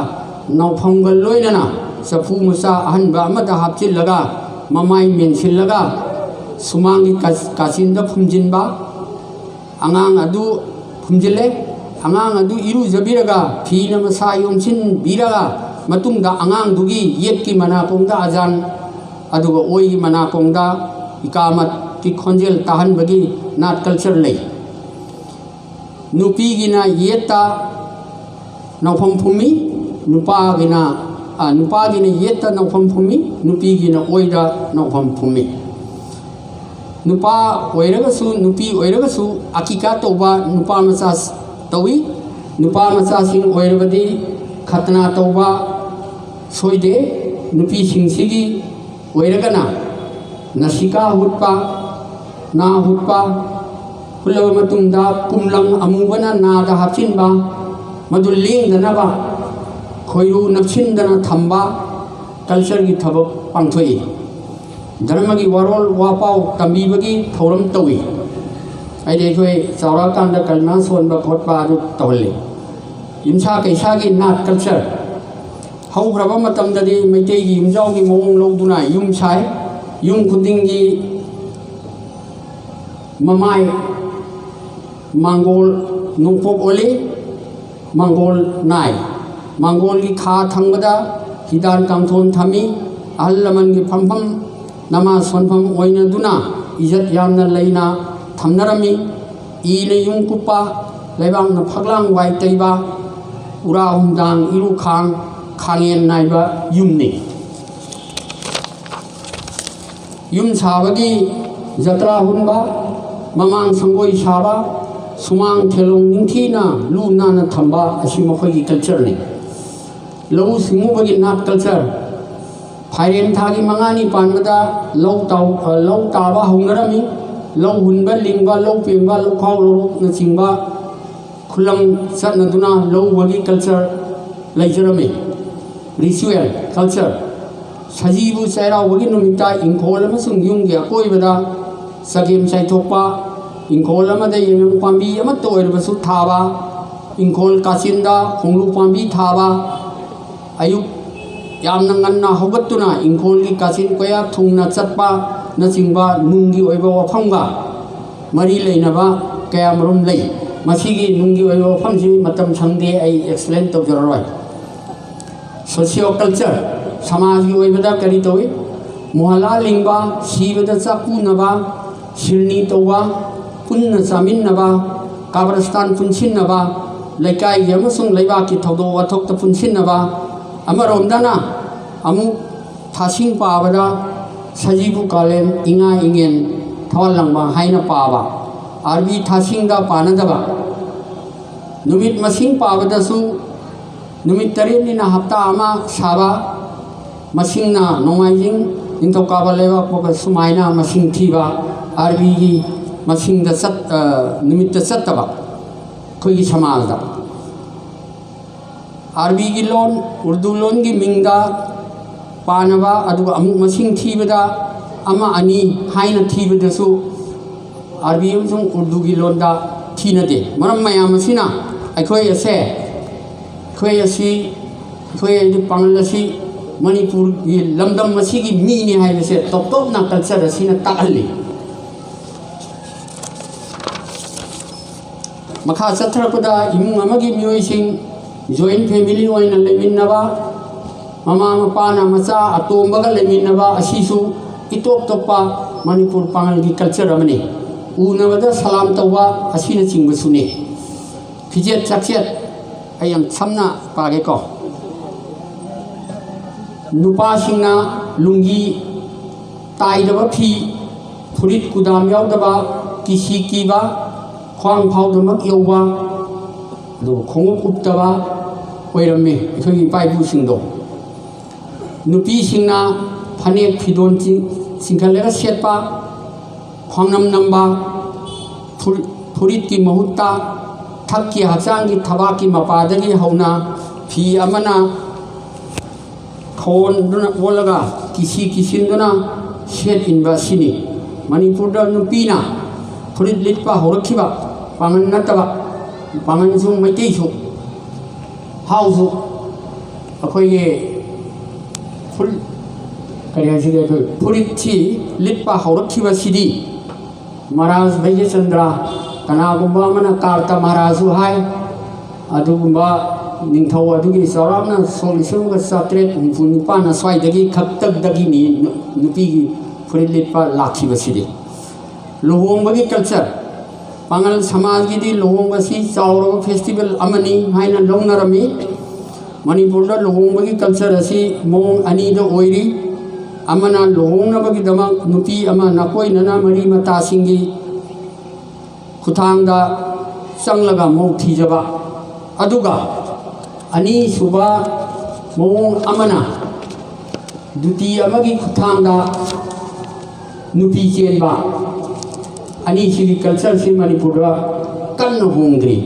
ꯅꯥꯎꯐꯝꯒ ꯂꯣꯏꯅꯅ ꯆꯐꯨ ꯃꯆꯥ ꯑꯍꯟꯕ ꯑꯃꯗ ꯍꯥꯞꯆꯤꯜꯂꯒ, ꯃꯃꯥꯏ ꯃꯦꯟꯁꯤꯜꯂꯒ, ꯁꯨꯃꯥꯡꯒꯤ ꯀꯥ-, ꯀꯥꯆꯤꯟꯗ ꯐꯨꯝꯖꯤꯟꯕ꯫ ꯑꯉꯥꯡ ꯑꯗꯨ ꯐꯨꯝꯖꯤꯜꯂꯦ꯫ ꯑꯉꯥꯡ ꯑꯗꯨ ꯏꯔꯨꯖꯕꯤꯔꯒ, ꯐꯤꯅ ꯃꯁꯥ ꯌꯣꯝꯁꯤꯟꯕꯤꯔꯒ, ꯃꯇꯨꯡꯗ ꯑꯉꯥꯡꯗꯨꯒꯤ ꯌꯦꯠꯀꯤ ꯃꯅꯥꯀꯣꯡꯗ ꯑꯖꯥꯟ, ꯑꯗꯨꯒ ꯑꯣꯏꯒꯤ ꯃꯅꯥꯀꯣꯡꯗ ꯏꯀꯥꯃꯠꯀꯤ ꯈꯣꯟꯖꯦꯜ ꯇꯥꯍꯟꯕꯒꯤ ꯅꯥꯠ ꯀꯜꯆꯔ ꯂꯩ꯫ ꯅꯨꯄꯤꯒꯤꯅ ꯌꯦꯠꯇ ꯅꯥꯎꯐꯝ ꯐꯨꯝꯃꯤ, ꯅꯨꯄꯥꯒꯤꯅ, ꯑ, ꯅꯨꯄꯥꯒꯤꯅ ꯌꯦꯠꯇ ꯅꯥꯎꯐꯝ ꯐꯨꯝꯃꯤ, ꯅꯨꯄꯤꯒꯤꯅ ꯑꯣꯏꯗ ꯅꯥꯎꯐꯝ ꯐꯨꯝꯃꯤ꯫ ꯅꯨꯄꯥ ꯑꯣꯏꯔꯒꯁꯨ, ꯅꯨꯄꯤ ꯑꯣꯏꯔꯒꯁꯨ ꯑꯀꯤꯀꯥ ꯇꯧꯕ ꯅꯨꯄꯥ ꯃꯆꯥ ꯇꯧꯏ꯫ ꯅꯨꯄꯥ ꯃꯆꯥꯁꯤꯡ ꯑꯣꯏꯔꯕꯗꯤ ꯈꯇꯅꯥ ꯇꯧꯕ ꯁꯣꯏꯗꯦ꯫ ꯅꯨꯄꯤꯁꯤꯡꯁꯤꯒꯤ ꯑꯣꯏꯔꯒꯅ ꯅꯁꯤꯀꯥ ꯍꯨꯠꯄ, ꯅꯥ ꯍꯨꯠꯄ, ꯍꯨꯠꯂꯕ ꯃꯇꯨꯡꯗ ꯄꯨꯝꯂꯪ ꯑꯃꯨꯕꯅ ꯅꯥꯗ ꯍꯥꯞꯆꯤꯟꯕ, ꯃꯗꯨ ꯂꯦꯡꯗꯅꯕ ꯈꯣꯏꯔꯨ ꯅꯞꯁꯤꯟꯗꯅ ꯊꯝꯕ ꯀꯜꯆꯔꯒꯤ ꯊꯕꯛ ꯄꯥꯡꯊꯣꯛꯏ꯫ ꯙꯔꯃꯒꯤ ꯋꯥꯔꯣꯜ ꯋꯥꯄꯥꯎ ꯇꯝꯕꯤꯕꯒꯤ ꯊꯧꯔꯝ ꯇꯧꯏ꯫ ꯍꯥꯏꯗꯤ ꯑꯩꯈꯣꯏ ꯆꯥꯎꯔꯛꯑꯀꯥꯟꯗ ꯀꯜꯃꯥ ꯁꯣꯟꯕ ꯈꯣꯠꯄ ꯑꯗꯨ ꯇꯧꯍꯜꯂꯤ꯫ ꯌꯨꯝꯁꯥ ꯀꯩꯁꯥꯒꯤ ꯅꯥꯠ ꯀꯜꯆꯔ꯫ ꯍꯧꯈ꯭ꯔꯕ ꯃꯇꯝꯗꯗꯤ ꯃꯩꯇꯩꯒꯤ ꯌꯨꯝꯖꯥꯎꯒꯤ ꯃꯑꯣꯡ ꯂꯧꯗꯨꯅ ꯌꯨꯝ ꯁꯥꯏ꯫ ꯌꯨꯝ ꯈꯨꯗꯤꯡꯒꯤ ꯃꯃꯥꯏ ꯃꯥꯡꯒꯣꯜ ꯅꯣꯡꯄꯣꯛ ꯑꯣꯜꯂꯤ꯫ ꯃꯥꯡꯒꯣꯜ ꯅꯥꯏ꯫ ꯃꯥꯡꯒꯣꯜꯒꯤ ꯈꯥ ꯊꯪꯕꯗ ꯍꯤꯗꯥꯟ ꯀꯥꯡꯊꯣꯟ ꯊꯝꯃꯤ꯫ ꯑꯍꯜ ꯂꯃꯟꯒꯤ ꯐꯝꯐꯝ, ꯅꯃꯥꯖ ꯁꯣꯟꯐꯝ ꯑꯣꯏꯅꯗꯨꯅ ꯏꯖꯠ ꯌꯥꯝꯅ ꯂꯩꯅ ꯊꯝꯅꯔꯝꯃꯤ꯫ ꯏꯅ ꯌꯨꯝ ꯀꯨꯞꯄ, ꯂꯩꯕꯥꯛꯅ ꯐꯛꯂꯥꯡ ꯋꯥꯏ ꯇꯩꯕ, ꯎꯔꯥ ꯍꯨꯝꯗꯥꯡ, ꯏꯔꯨꯈꯥꯡ, ꯈꯥꯡꯉꯦꯟ ꯅꯥꯏꯕ ꯌꯨꯝꯅꯤ꯫ ꯌꯨꯝ ꯁꯥꯕꯒꯤ ꯖꯇ꯭ꯔꯥ ꯍꯨꯟꯕ, ꯃꯃꯥꯡ ꯁꯪꯒꯣꯏ ꯁꯥꯕ, ꯁꯨꯃꯥꯡ ꯊꯦꯂꯣꯡ ꯅꯤꯡꯊꯤꯅ ꯂꯨ ꯅꯥꯟꯅ ꯊꯝꯕ ꯑꯁꯤ ꯃꯈꯣꯏꯒꯤ ꯀꯜꯆꯔꯅꯤ꯫ ꯂꯧꯎ ꯁꯤꯡꯎꯕꯒꯤ ꯅꯥꯠ ꯀꯜꯆꯔ꯫ ꯐꯥꯏꯔꯦꯟ ꯊꯥꯒꯤ ꯃꯉꯥꯅꯤ ꯄꯥꯟꯕꯗ ꯂꯧ ꯇꯥꯎ-, ꯑ, ꯂꯧ ꯇꯥꯕ ꯍꯧꯅꯔꯝꯃꯤ꯫ ꯂꯧ ꯍꯨꯟꯕ, ꯂꯤꯡꯕ, ꯂꯧ ꯄꯦꯡꯕ, ꯂꯧꯈꯥꯎ ꯂꯧꯔꯣꯛꯅꯆꯤꯡꯕ ꯈꯨꯂꯪ ꯆꯠꯅꯗꯨꯅ ꯂꯧ ꯎꯕꯒꯤ ꯀꯜꯆꯔ ꯂꯩꯖꯔꯝꯃꯤ꯫ Ritual culture. ꯁꯖꯤꯕꯨ ꯆꯩꯔꯥꯎꯕꯒꯤ ꯅꯨꯃꯤꯠꯇ ꯏꯪꯈꯣꯜ ꯑꯃꯁꯨꯡ ꯌꯨꯝꯒꯤ ꯑꯀꯣꯏꯕꯗ ꯆꯒꯦꯝ ꯆꯥꯏꯊꯣꯛꯄ, ꯏꯪꯈꯣꯜ ꯑꯃꯗ ꯌꯥꯏꯉꯪ ꯄꯥꯝꯕꯤ ꯑꯃꯠꯇ ꯑꯣꯏꯔꯕꯁꯨ ꯊꯥꯕ, ꯏꯪꯈꯣꯜ ꯀꯥꯆꯤꯟꯗ ꯈꯣꯡꯂꯨ ꯄꯥꯝꯕꯤ ꯊꯥꯕ, ꯑꯌꯨꯛ ꯌꯥꯝꯅ ꯉꯟꯅ ꯍꯧꯒꯠꯇꯨꯅ ꯏꯪꯈꯣꯜꯒꯤ ꯀꯥꯆꯤꯟ ꯀꯣꯌꯥ ꯊꯨꯡꯅ ꯆꯠꯄꯅꯆꯤꯡꯕ ꯅꯨꯡꯒꯤ ꯑꯣꯏꯕ ꯋꯥꯐꯝꯒ ꯃꯔꯤ ꯂꯩꯅꯕ ꯀꯌꯥꯃꯔꯨꯝ ꯂꯩ꯫ ꯃꯁꯤꯒꯤ ꯅꯨꯡꯒꯤ ꯑꯣꯏꯕ ꯋꯥꯐꯝꯁꯤ ꯃꯇꯝ ꯁꯪꯗꯦ, ꯑꯩ ꯑꯦꯛꯁꯄ꯭ꯂꯦꯟ ꯇꯧꯖꯔꯔꯣꯏ꯫ ꯁꯣꯁꯤꯌꯣ ꯀꯜꯆꯔ, ꯁꯃꯥꯖꯒꯤ ꯑꯣꯏꯕꯗ ꯀꯔꯤ ꯇꯧꯏ? ꯃꯣꯍꯂꯥ ꯂꯤꯡꯕ, ꯁꯤꯕꯗ ꯆꯥꯛ ꯄꯨꯅꯕ, ꯁꯤꯔꯅꯤ ꯇꯧꯕ, ꯄꯨꯟꯅ ꯆꯥꯃꯤꯟꯅꯕ, ꯀꯕꯔꯁꯇꯥꯟ ꯄꯨꯟꯁꯤꯟꯅꯕ, ꯂꯩꯀꯥꯏꯒꯤ ꯑꯃꯁꯨꯡ ꯂꯩꯕꯥꯛꯀꯤ ꯊꯧꯗꯣꯛ ꯋꯥꯊꯣꯛꯇ ꯄꯨꯟꯁꯤꯟꯅꯕ, ꯑꯃꯔꯣꯝꯗꯅ ꯑꯃꯨꯛ ꯊꯥꯁꯤꯡ ꯄꯥꯕꯗ ꯁꯖꯤꯕꯨ ꯀꯥꯂꯦꯟ, ꯏꯉꯥ ꯏꯉꯦꯟ, ꯊꯋꯥꯟ ꯂꯥꯡꯕ ꯍꯥꯏꯅ ꯄꯥꯕ, ꯑꯥꯔꯕꯤ ꯊꯥꯁꯤꯡꯗ ꯄꯥꯅꯗꯕ, ꯅꯨꯃꯤꯠ ꯃꯁꯤꯡ ꯄꯥꯕꯗꯁꯨ ꯅꯨꯃꯤꯠ ꯇꯔꯦꯠꯅꯤꯅ ꯍꯞꯇꯥ ꯑꯃ ꯁꯥꯕ, ꯃꯁꯤꯡꯅ ꯅꯣꯡꯃꯥꯏꯖꯤꯡ, ꯅꯤꯡꯊꯧꯀꯥꯕ, ꯂꯩꯕꯥꯛꯄꯣꯛꯄ ꯁꯨꯃꯥꯏꯅ ꯃꯁꯤꯡ ꯊꯤꯕ, ꯑꯥꯔꯕꯤꯒꯤ ꯃꯁꯤꯡꯗ ꯆꯠ-, ꯑ, ꯅꯨꯃꯤꯠꯇ ꯆꯠꯇꯕ ꯑꯩꯈꯣꯏꯒꯤ ꯁꯃꯥꯖꯗ꯫ ꯑꯥꯔꯕꯤꯒꯤ ꯂꯣꯟ, ꯎꯔꯗꯨ ꯂꯣꯟꯒꯤ ꯃꯤꯡꯗ ꯄꯥꯅꯕ, ꯑꯗꯨꯒ ꯑꯃꯨꯛ ꯃꯁꯤꯡ ꯊꯤꯕꯗ ꯑꯃ ꯑꯅꯤ ꯍꯥꯏꯅ ꯊꯤꯕꯗꯁꯨ ꯑꯥꯔꯕꯤ ꯑꯃꯁꯨꯡ ꯎꯔꯗꯨꯒꯤ ꯂꯣꯟꯗ ꯊꯤꯅꯗꯦ꯫ ꯃꯔꯝ ꯃꯌꯥꯝ ꯑꯁꯤꯅ ꯑꯩꯈꯣꯏ ꯑꯁꯦ, ꯑꯩꯈꯣꯏ ꯑꯁꯤ ꯊꯣꯛꯑꯦ꯫ ꯑꯗꯨ ꯄꯥꯉꯜ ꯑꯁꯤ ꯃꯅꯤꯄꯨꯔꯒꯤ ꯂꯝꯗꯝ ꯑꯁꯤꯒꯤ ꯃꯤꯅꯤ ꯍꯥꯏꯕꯁꯦ ꯇꯣꯞ ꯇꯣꯞꯅ ꯀꯜꯆꯔ ꯑꯁꯤꯅ ꯇꯥꯛꯍꯜꯂꯤ꯫ ꯃꯈꯥ ꯆꯠꯊꯔꯛꯄꯗ ꯏꯃꯨꯡ ꯑꯃꯒꯤ ꯃꯤꯑꯣꯏꯁꯤꯡ ꯖꯣꯏꯟ ꯐꯦꯃꯤꯂꯤ ꯑꯣꯏꯅ ꯂꯩꯃꯤꯟꯅꯕ, ꯃꯃꯥ ꯃꯄꯥꯅ ꯃꯆꯥ ꯑꯇꯣꯝꯕꯒ ꯂꯩꯃꯤꯟꯅꯕ ꯑꯁꯤꯁꯨ ꯏꯇꯣꯞ ꯇꯣꯞꯄ ꯃꯅꯤꯄꯨꯔ ꯄꯥꯉꯜꯒꯤ ꯀꯜꯆꯔ ꯑꯃꯅꯤ꯫ ꯎꯅꯕꯗ ꯁꯂꯥꯝ ꯇꯧꯕ ꯑꯁꯤꯅꯆꯤꯡꯕꯁꯨꯅꯤ꯫ ꯐꯤꯖꯦꯠ ꯆꯥꯛꯆꯦꯠ ꯑꯩ ꯌꯥꯝ ꯁꯝꯅ ꯄꯥꯒꯦꯀꯣ꯫ ꯅꯨꯄꯥꯁꯤꯡꯅ ꯂꯨꯡꯒꯤ, ꯇꯥꯏꯗꯕ ꯐꯤ, ꯐꯨꯔꯤꯠ ꯀꯨꯗꯥꯝ ꯌꯥꯎꯗꯕ, ꯀꯤꯁꯤ ꯀꯤꯕ, ꯈ꯭ꯋꯥꯡ ꯐꯥꯎꯗꯃꯛ ꯌꯧꯕ, ꯑꯗꯨꯒ ꯈꯣꯡꯎꯞ ꯎꯞꯇꯕ ꯑꯣꯏꯔꯝꯃꯤ ꯑꯩꯈꯣꯏꯒꯤ ꯏꯄꯥ ꯏꯄꯨꯁꯤꯡꯗꯣ꯫ ꯅꯨꯄꯤꯁꯤꯡꯅ ꯐꯅꯦꯛ ꯐꯤꯗꯣꯟ ꯆꯤ-, ꯆꯤꯡꯈꯠꯂꯒ ꯁꯦꯠꯄ, ꯈ꯭ꯋꯥꯡꯅꯝ ꯅꯝꯕ, ꯐꯨꯔ-, ꯐꯨꯔꯤꯠꯀꯤ ꯃꯍꯨꯠꯇ ꯊꯛꯀꯤ ꯍꯛꯆꯥꯡꯒꯤ ꯊꯕꯥꯛꯀꯤ ꯃꯄꯥꯗꯒꯤ ꯍꯧꯅ ꯐꯤ ꯑꯃꯅ ꯈꯣꯟꯗꯨꯅ ꯑꯣꯜꯂꯒ ꯀꯤꯁꯤ ꯀꯤꯁꯤꯟꯗꯨꯅ ꯁꯦꯠ ꯏꯟꯕ ꯑꯁꯤꯅꯤ꯫ ꯃꯅꯤꯄꯨꯔꯗ ꯅꯨꯄꯤꯅ ꯐꯨꯔꯤꯠ ꯂꯤꯠꯄ ꯍꯧꯔꯛꯈꯤꯕ ꯄꯥꯉꯟ ꯅꯠꯇꯕ, ꯄꯥꯉꯟꯁꯨ ꯃꯩꯇꯩꯁꯨ ꯍꯥꯎꯁꯨ ꯑꯩꯈꯣꯏꯒꯤ ꯐꯨꯔ-, ꯀꯔꯤ ꯍꯥꯏꯁꯤꯒꯦ, ꯑꯩꯈꯣꯏ ꯐꯨꯔꯤꯠꯁꯤ ꯂꯤꯠꯄ ꯍꯧꯔꯛꯈꯤꯕꯁꯤꯗꯤ ꯃꯍꯥꯔꯥꯖ ꯚꯩꯒ꯭ꯌꯆꯟꯗ꯭ꯔ, ꯀꯅꯥꯒꯨꯝꯕ ꯑꯃꯅ ꯀꯥꯔꯇ ꯃꯍꯥꯔꯥꯖꯁꯨ ꯍꯥꯏ, ꯑꯗꯨꯒꯨꯝꯕ ꯅꯤꯡꯊꯧ ꯑꯗꯨꯒꯤ ꯆꯥꯎꯔꯥꯛꯅ ꯁꯣꯛ ꯂꯤꯁꯤꯡ ꯑꯃꯒ ꯆꯥꯇ꯭ꯔꯦꯠ ꯍꯨꯝꯐꯨ ꯅꯤꯄꯥꯟ ꯑꯁ꯭ꯋꯥꯏꯗꯒꯤ ꯈꯛꯇꯗꯒꯤꯅꯤ ꯅꯨ-, ꯅꯨꯄꯤꯒꯤ ꯐꯨꯔꯤꯠ ꯂꯤꯠꯄ ꯂꯥꯛꯈꯤꯕꯁꯤꯗꯤ꯫ ꯂꯨꯍꯣꯡꯕꯒꯤ ꯀꯜꯆꯔ, ꯄꯥꯉꯜ ꯁꯃꯥꯖꯒꯤꯗꯤ ꯂꯨꯍꯣꯡꯕꯁꯤ ꯆꯥꯎꯔꯕ ꯐꯦꯁꯇꯤꯚꯦꯜ ꯑꯃꯅꯤ ꯍꯥꯏꯅ ꯂꯧꯅꯔꯝꯃꯤ꯫ ꯃꯅꯤꯄꯨꯔꯗ ꯂꯨꯍꯣꯡꯕꯒꯤ ꯀꯜꯆꯔ ꯑꯁꯤ ꯃꯑꯣꯡ ꯑꯅꯤꯗ ꯑꯣꯏꯔꯤ꯫ ꯑꯃꯅ ꯂꯨꯍꯣꯡꯅꯕꯒꯤꯗꯃꯛ ꯅꯨꯄꯤ ꯑꯃ ꯅꯀꯣꯏꯅꯅ ꯃꯔꯤ ꯃꯇꯥꯁꯤꯡꯒꯤ ꯈꯨꯠꯊꯥꯡꯗ ꯆꯪꯂꯒ ꯃꯧ ꯊꯤꯖꯕ, ꯑꯗꯨꯒ ꯑꯅꯤꯁꯨꯕ ꯃꯑꯣꯡ ꯑꯃꯅ ꯗꯨꯇꯤ ꯑꯃꯒꯤ ꯈꯨꯠꯊꯥꯡꯗ ꯅꯨꯄꯤ ꯆꯦꯟꯕ꯫ ꯑꯅꯤꯁꯤꯒꯤ ꯀꯜꯆꯔꯁꯤ ꯃꯅꯤꯄꯨꯔꯗ ꯀꯟꯅ ꯍꯣꯡꯗ꯭ꯔꯤ꯫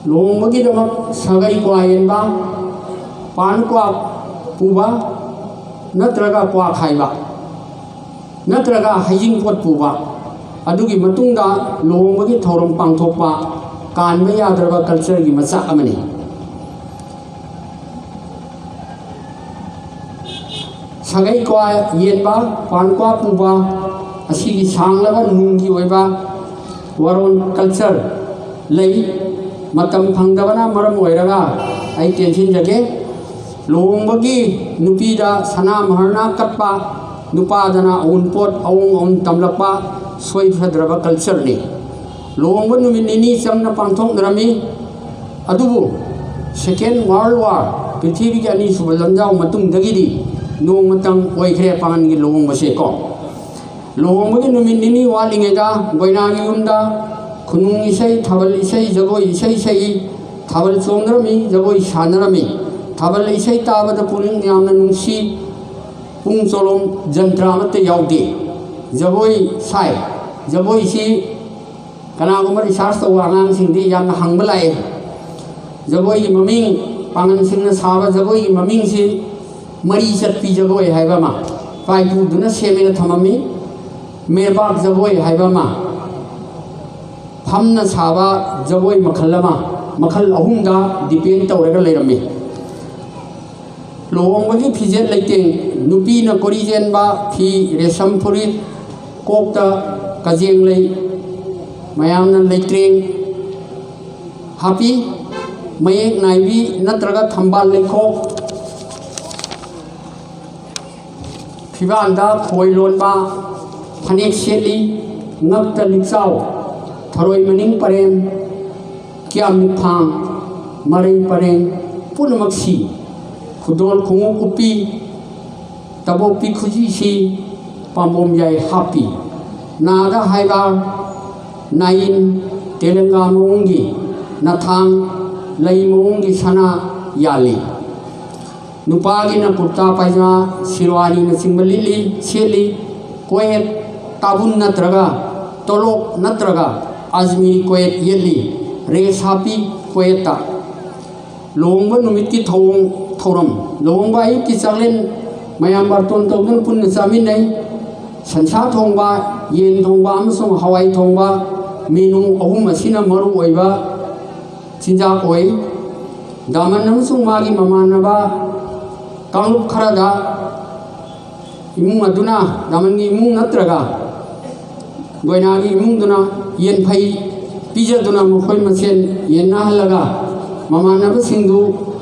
ꯂꯨꯍꯣꯡꯕꯒꯤꯗꯃꯛ ꯁꯥꯒꯩ ꯀ꯭ꯋꯥ ꯌꯦꯟꯕ, ꯄꯥꯟ ꯀ꯭ꯋꯥ ꯄꯨꯕ ꯅꯠꯇ꯭ꯔꯒ ꯀ꯭ꯋꯥ ꯈꯥꯏꯕ ꯅꯠꯇ꯭ꯔꯒ ꯍꯩꯖꯤꯡꯄꯣꯠ ꯄꯨꯕ, ꯑꯗꯨꯒꯤ ꯃꯇꯨꯡꯗ ꯂꯨꯍꯣꯡꯕꯒꯤ ꯊꯧꯔꯝ ꯄꯥꯡꯊꯣꯛꯄ, ꯀꯥꯟꯕ ꯌꯥꯗ꯭ꯔꯕ ꯀꯜꯆꯔꯒꯤ ꯃꯆꯥꯛ ꯑꯃꯅꯤ꯫ ꯁꯥꯒꯩ ꯀ꯭ꯋꯥ ꯌꯦꯟꯕ, ꯄꯥꯟ ꯀ꯭ꯋꯥ ꯄꯨꯕ, ꯑꯁꯤꯒꯤ ꯁꯥꯡꯂꯕ ꯅꯨꯡꯒꯤ ꯑꯣꯏꯕ ꯋꯥꯔꯣꯜ, culture ꯂꯩ꯫ ꯃꯇꯝ ꯐꯪꯗꯕꯅ ꯃꯔꯝ ꯑꯣꯏꯔꯒ ꯑꯩ ꯇꯦꯟꯁꯤꯟꯖꯒꯦ꯫ ꯂꯨꯍꯣꯡꯕꯒꯤ ꯅꯨꯄꯤꯗ ꯁꯅꯥ ꯃꯍꯔꯅ ꯀꯠꯄ, ꯅꯨꯄꯥꯗꯅ ꯑꯎꯟꯄꯣꯠ ꯑꯋꯣꯡ ꯑꯋꯣꯟ ꯇꯝꯂꯛꯄ ꯁꯣꯏꯐꯗ꯭ꯔꯕ cultureꯅꯤ꯫ ꯂꯨꯍꯣꯡꯕ ꯅꯨꯃꯤꯠ ꯅꯤꯅꯤ ꯆꯪꯅ ꯄꯥꯡꯊꯣꯛꯅꯔꯝꯃꯤ꯫ ꯑꯗꯨꯕꯨ Second World War, ꯄ꯭ꯔꯤꯊꯤꯕꯤꯒꯤ ꯑꯅꯤꯁꯨꯕ ꯂꯥꯟꯖꯥꯎ ꯃꯇꯨꯡꯗꯒꯤꯗꯤ ꯅꯣꯡꯃꯇꯪ ꯑꯣꯏꯈ꯭ꯔꯦ ꯄꯥꯉꯟꯒꯤ ꯂꯨꯍꯣꯡꯕꯁꯦ ꯀꯣ꯫ ꯂꯨꯍꯣꯡꯕꯒꯤ ꯅꯨꯃꯤꯠ ꯅꯤꯅꯤ ꯋꯥꯠꯂꯤꯉꯩꯗ ꯒꯣꯏꯅꯥꯒꯤ ꯌꯨꯝꯗ ꯈꯨꯅꯨꯡ ꯏꯁꯩ, ꯊꯥꯕꯜ ꯏꯁꯩ, ꯖꯒꯣꯏ ꯏꯁꯩ ꯁꯛꯏ, ꯊꯥꯕꯜ ꯆꯣꯡꯅꯔꯝꯃꯤ, ꯖꯒꯣꯏ ꯁꯥꯟꯅꯔꯝꯃꯤ꯫ ꯊꯥꯕꯜ ꯏꯁꯩ ꯇꯥꯕꯗ ꯄꯨꯛꯅꯤꯡ ꯌꯥꯝꯅ ꯅꯨꯡꯁꯤ꯫ ꯄꯨꯡ ꯆꯣꯂꯣꯝ ꯖꯟꯇ꯭ꯔ ꯑꯃꯠꯇ ꯌꯥꯎꯗꯦ꯫ ꯖꯒꯣꯏ ꯁꯥꯏ꯫ ꯖꯒꯣꯏꯁꯤ ꯀꯅꯥꯒꯨꯝꯕ research ꯇꯧꯕ ꯑꯉꯥꯡꯁꯤꯡꯗꯤ ꯌꯥꯝꯅ ꯍꯪꯕ ꯂꯥꯛꯑꯦ꯫ ꯖꯒꯣꯏꯒꯤ ꯃꯃꯤꯡ, ꯄꯥꯉꯟꯁꯤꯡꯅ ꯁꯥꯕ ꯖꯒꯣꯏꯒꯤ ꯃꯃꯤꯡꯁꯤ ꯃꯔꯤ ꯆꯠꯄꯤ ꯖꯒꯣꯏ ꯍꯥꯏꯕ ꯑꯃ, ꯏꯄꯥ ꯏꯄꯨꯗꯨꯅ ꯁꯦꯝꯃꯒ ꯊꯝꯃꯝꯃꯤ꯫ ꯃꯦꯔꯕꯥꯛ ꯖꯒꯣꯏ ꯍꯥꯏꯕ ꯑꯃ, ꯐꯝꯅ ꯁꯥꯕ ꯖꯒꯣꯏ ꯃꯈꯜ ꯑꯃ, ꯃꯈꯜ ꯑꯍꯨꯝꯗ depend ꯇꯧꯔꯒ ꯂꯩꯔꯝꯃꯤ꯫ ꯂꯨꯍꯣꯡꯕꯒꯤ ꯐꯤꯖꯦꯠ ꯂꯩꯇꯦꯡ, ꯅꯨꯄꯤꯅ ꯀꯣꯔꯤ ꯆꯦꯟꯕ ꯐꯤ, ꯔꯦꯁꯝ ꯐꯨꯔꯤꯠ, ꯀꯣꯛꯇ ꯀꯖꯦꯡ ꯂꯩ, ꯃꯌꯥꯝꯅ ꯂꯩꯇ꯭ꯔꯦꯡ ꯍꯥꯞꯄꯤ꯫ ꯃꯌꯦꯛ ꯅꯥꯏꯕꯤ ꯅꯠꯇ꯭ꯔꯒ ꯊꯝꯕꯥꯜ ꯂꯩꯈꯣꯛ, ꯐꯤꯕꯥꯟꯗ ꯈꯣꯏ ꯂꯣꯟꯕ ꯐꯅꯦꯛ ꯁꯦꯠꯂꯤ꯫ ꯉꯛꯇ ꯂꯤꯛꯆꯥꯎ, ꯊꯔꯣꯏ ꯃꯅꯤꯡ ꯄꯔꯦꯡ, ꯀ꯭ꯌꯥꯝ ꯃꯤꯠꯐꯥꯡ, ꯃꯔꯩ ꯄꯔꯦꯡ ꯄꯨꯝꯅꯃꯛ ꯁꯤ꯫ ꯈꯨꯗꯣꯜ ꯈꯣꯡꯎꯞ ꯎꯞꯄꯤ, ꯇꯕꯣꯛꯄꯤ ꯈꯨꯖꯤꯁꯤ ꯄꯥꯝꯕꯣꯝ ꯌꯥꯏ ꯍꯥꯞꯄꯤ꯫ ꯅꯥꯗ ꯍꯥꯏꯕ ꯅꯥꯏꯟ, ꯇꯦꯂꯪꯒꯥ ꯃꯑꯣꯡꯒꯤ ꯅꯊꯥꯡ, ꯂꯩ ꯃꯑꯣꯡꯒꯤ ꯁꯅꯥ ꯌꯥꯜꯂꯤ꯫ ꯅꯨꯄꯥꯒꯤꯅ ꯀꯨꯔꯇꯥ ꯄꯥꯏꯖꯃꯥ, ꯁꯤꯔꯋꯥꯅꯤꯅꯆꯤꯡꯕ ꯂꯤꯠꯂꯤ, ꯁꯦꯠꯂꯤ꯫ ꯀꯣꯌꯦꯠ, ꯇꯥꯕꯨꯟ ꯅꯠꯇ꯭ꯔꯒ ꯇꯣꯂꯣꯛ ꯅꯠꯇ꯭ꯔꯒ ꯑꯖꯃꯤꯔꯤ ꯀꯣꯌꯦꯠ ꯌꯦꯠꯂꯤ꯫ ꯔꯦꯁ ꯍꯥꯞꯄꯤ ꯀꯣꯌꯦꯠꯇ꯫ ꯂꯨꯍꯣꯡꯕ ꯅꯨꯃꯤꯠꯀꯤ ꯊꯧꯑꯣꯡ ꯊꯧꯔꯝ꯫ ꯂꯨꯍꯣꯡꯕ ꯑꯌꯨꯛꯀꯤ ꯆꯥꯛꯂꯦꯟ ꯃꯌꯥꯝ ꯕꯥꯔꯇꯣꯟ ꯇꯧꯗꯨꯅ ꯄꯨꯟꯅ ꯆꯥꯃꯤꯟꯅꯩ꯫ ꯁꯟꯁꯥ ꯊꯣꯡꯕ, ꯌꯦꯟ ꯊꯣꯡꯕ ꯑꯃꯁꯨꯡ ꯍꯋꯥꯏ ꯊꯣꯡꯕ, ꯃꯦꯅꯨ ꯑꯍꯨꯝ ꯑꯁꯤꯅ ꯃꯔꯨ ꯑꯣꯏꯕ ꯆꯤꯟꯖꯥꯛ ꯑꯣꯏ꯫ ꯗꯥꯃꯟ ꯑꯃꯁꯨꯡ ꯃꯥꯒꯤ ꯃꯃꯥꯟꯅꯕ ꯀꯥꯡꯂꯨꯞ ꯈꯔꯗ ꯏꯃꯨꯡ ꯑꯗꯨꯅ, ꯗꯥꯃꯟꯒꯤ ꯏꯃꯨꯡ ꯅꯠꯇ꯭ꯔꯒ ꯒꯣꯏꯅꯥꯒꯤ ꯏꯃꯨꯡꯗꯨꯅ ꯌꯦꯟꯐꯩ ꯄꯤꯖꯗꯨꯅ ꯃꯈꯣꯏ ꯃꯁꯦꯟ ꯌꯦꯟꯅꯍꯜꯂꯒ ꯃꯃꯥꯟꯅꯕꯁꯤꯡꯗꯨ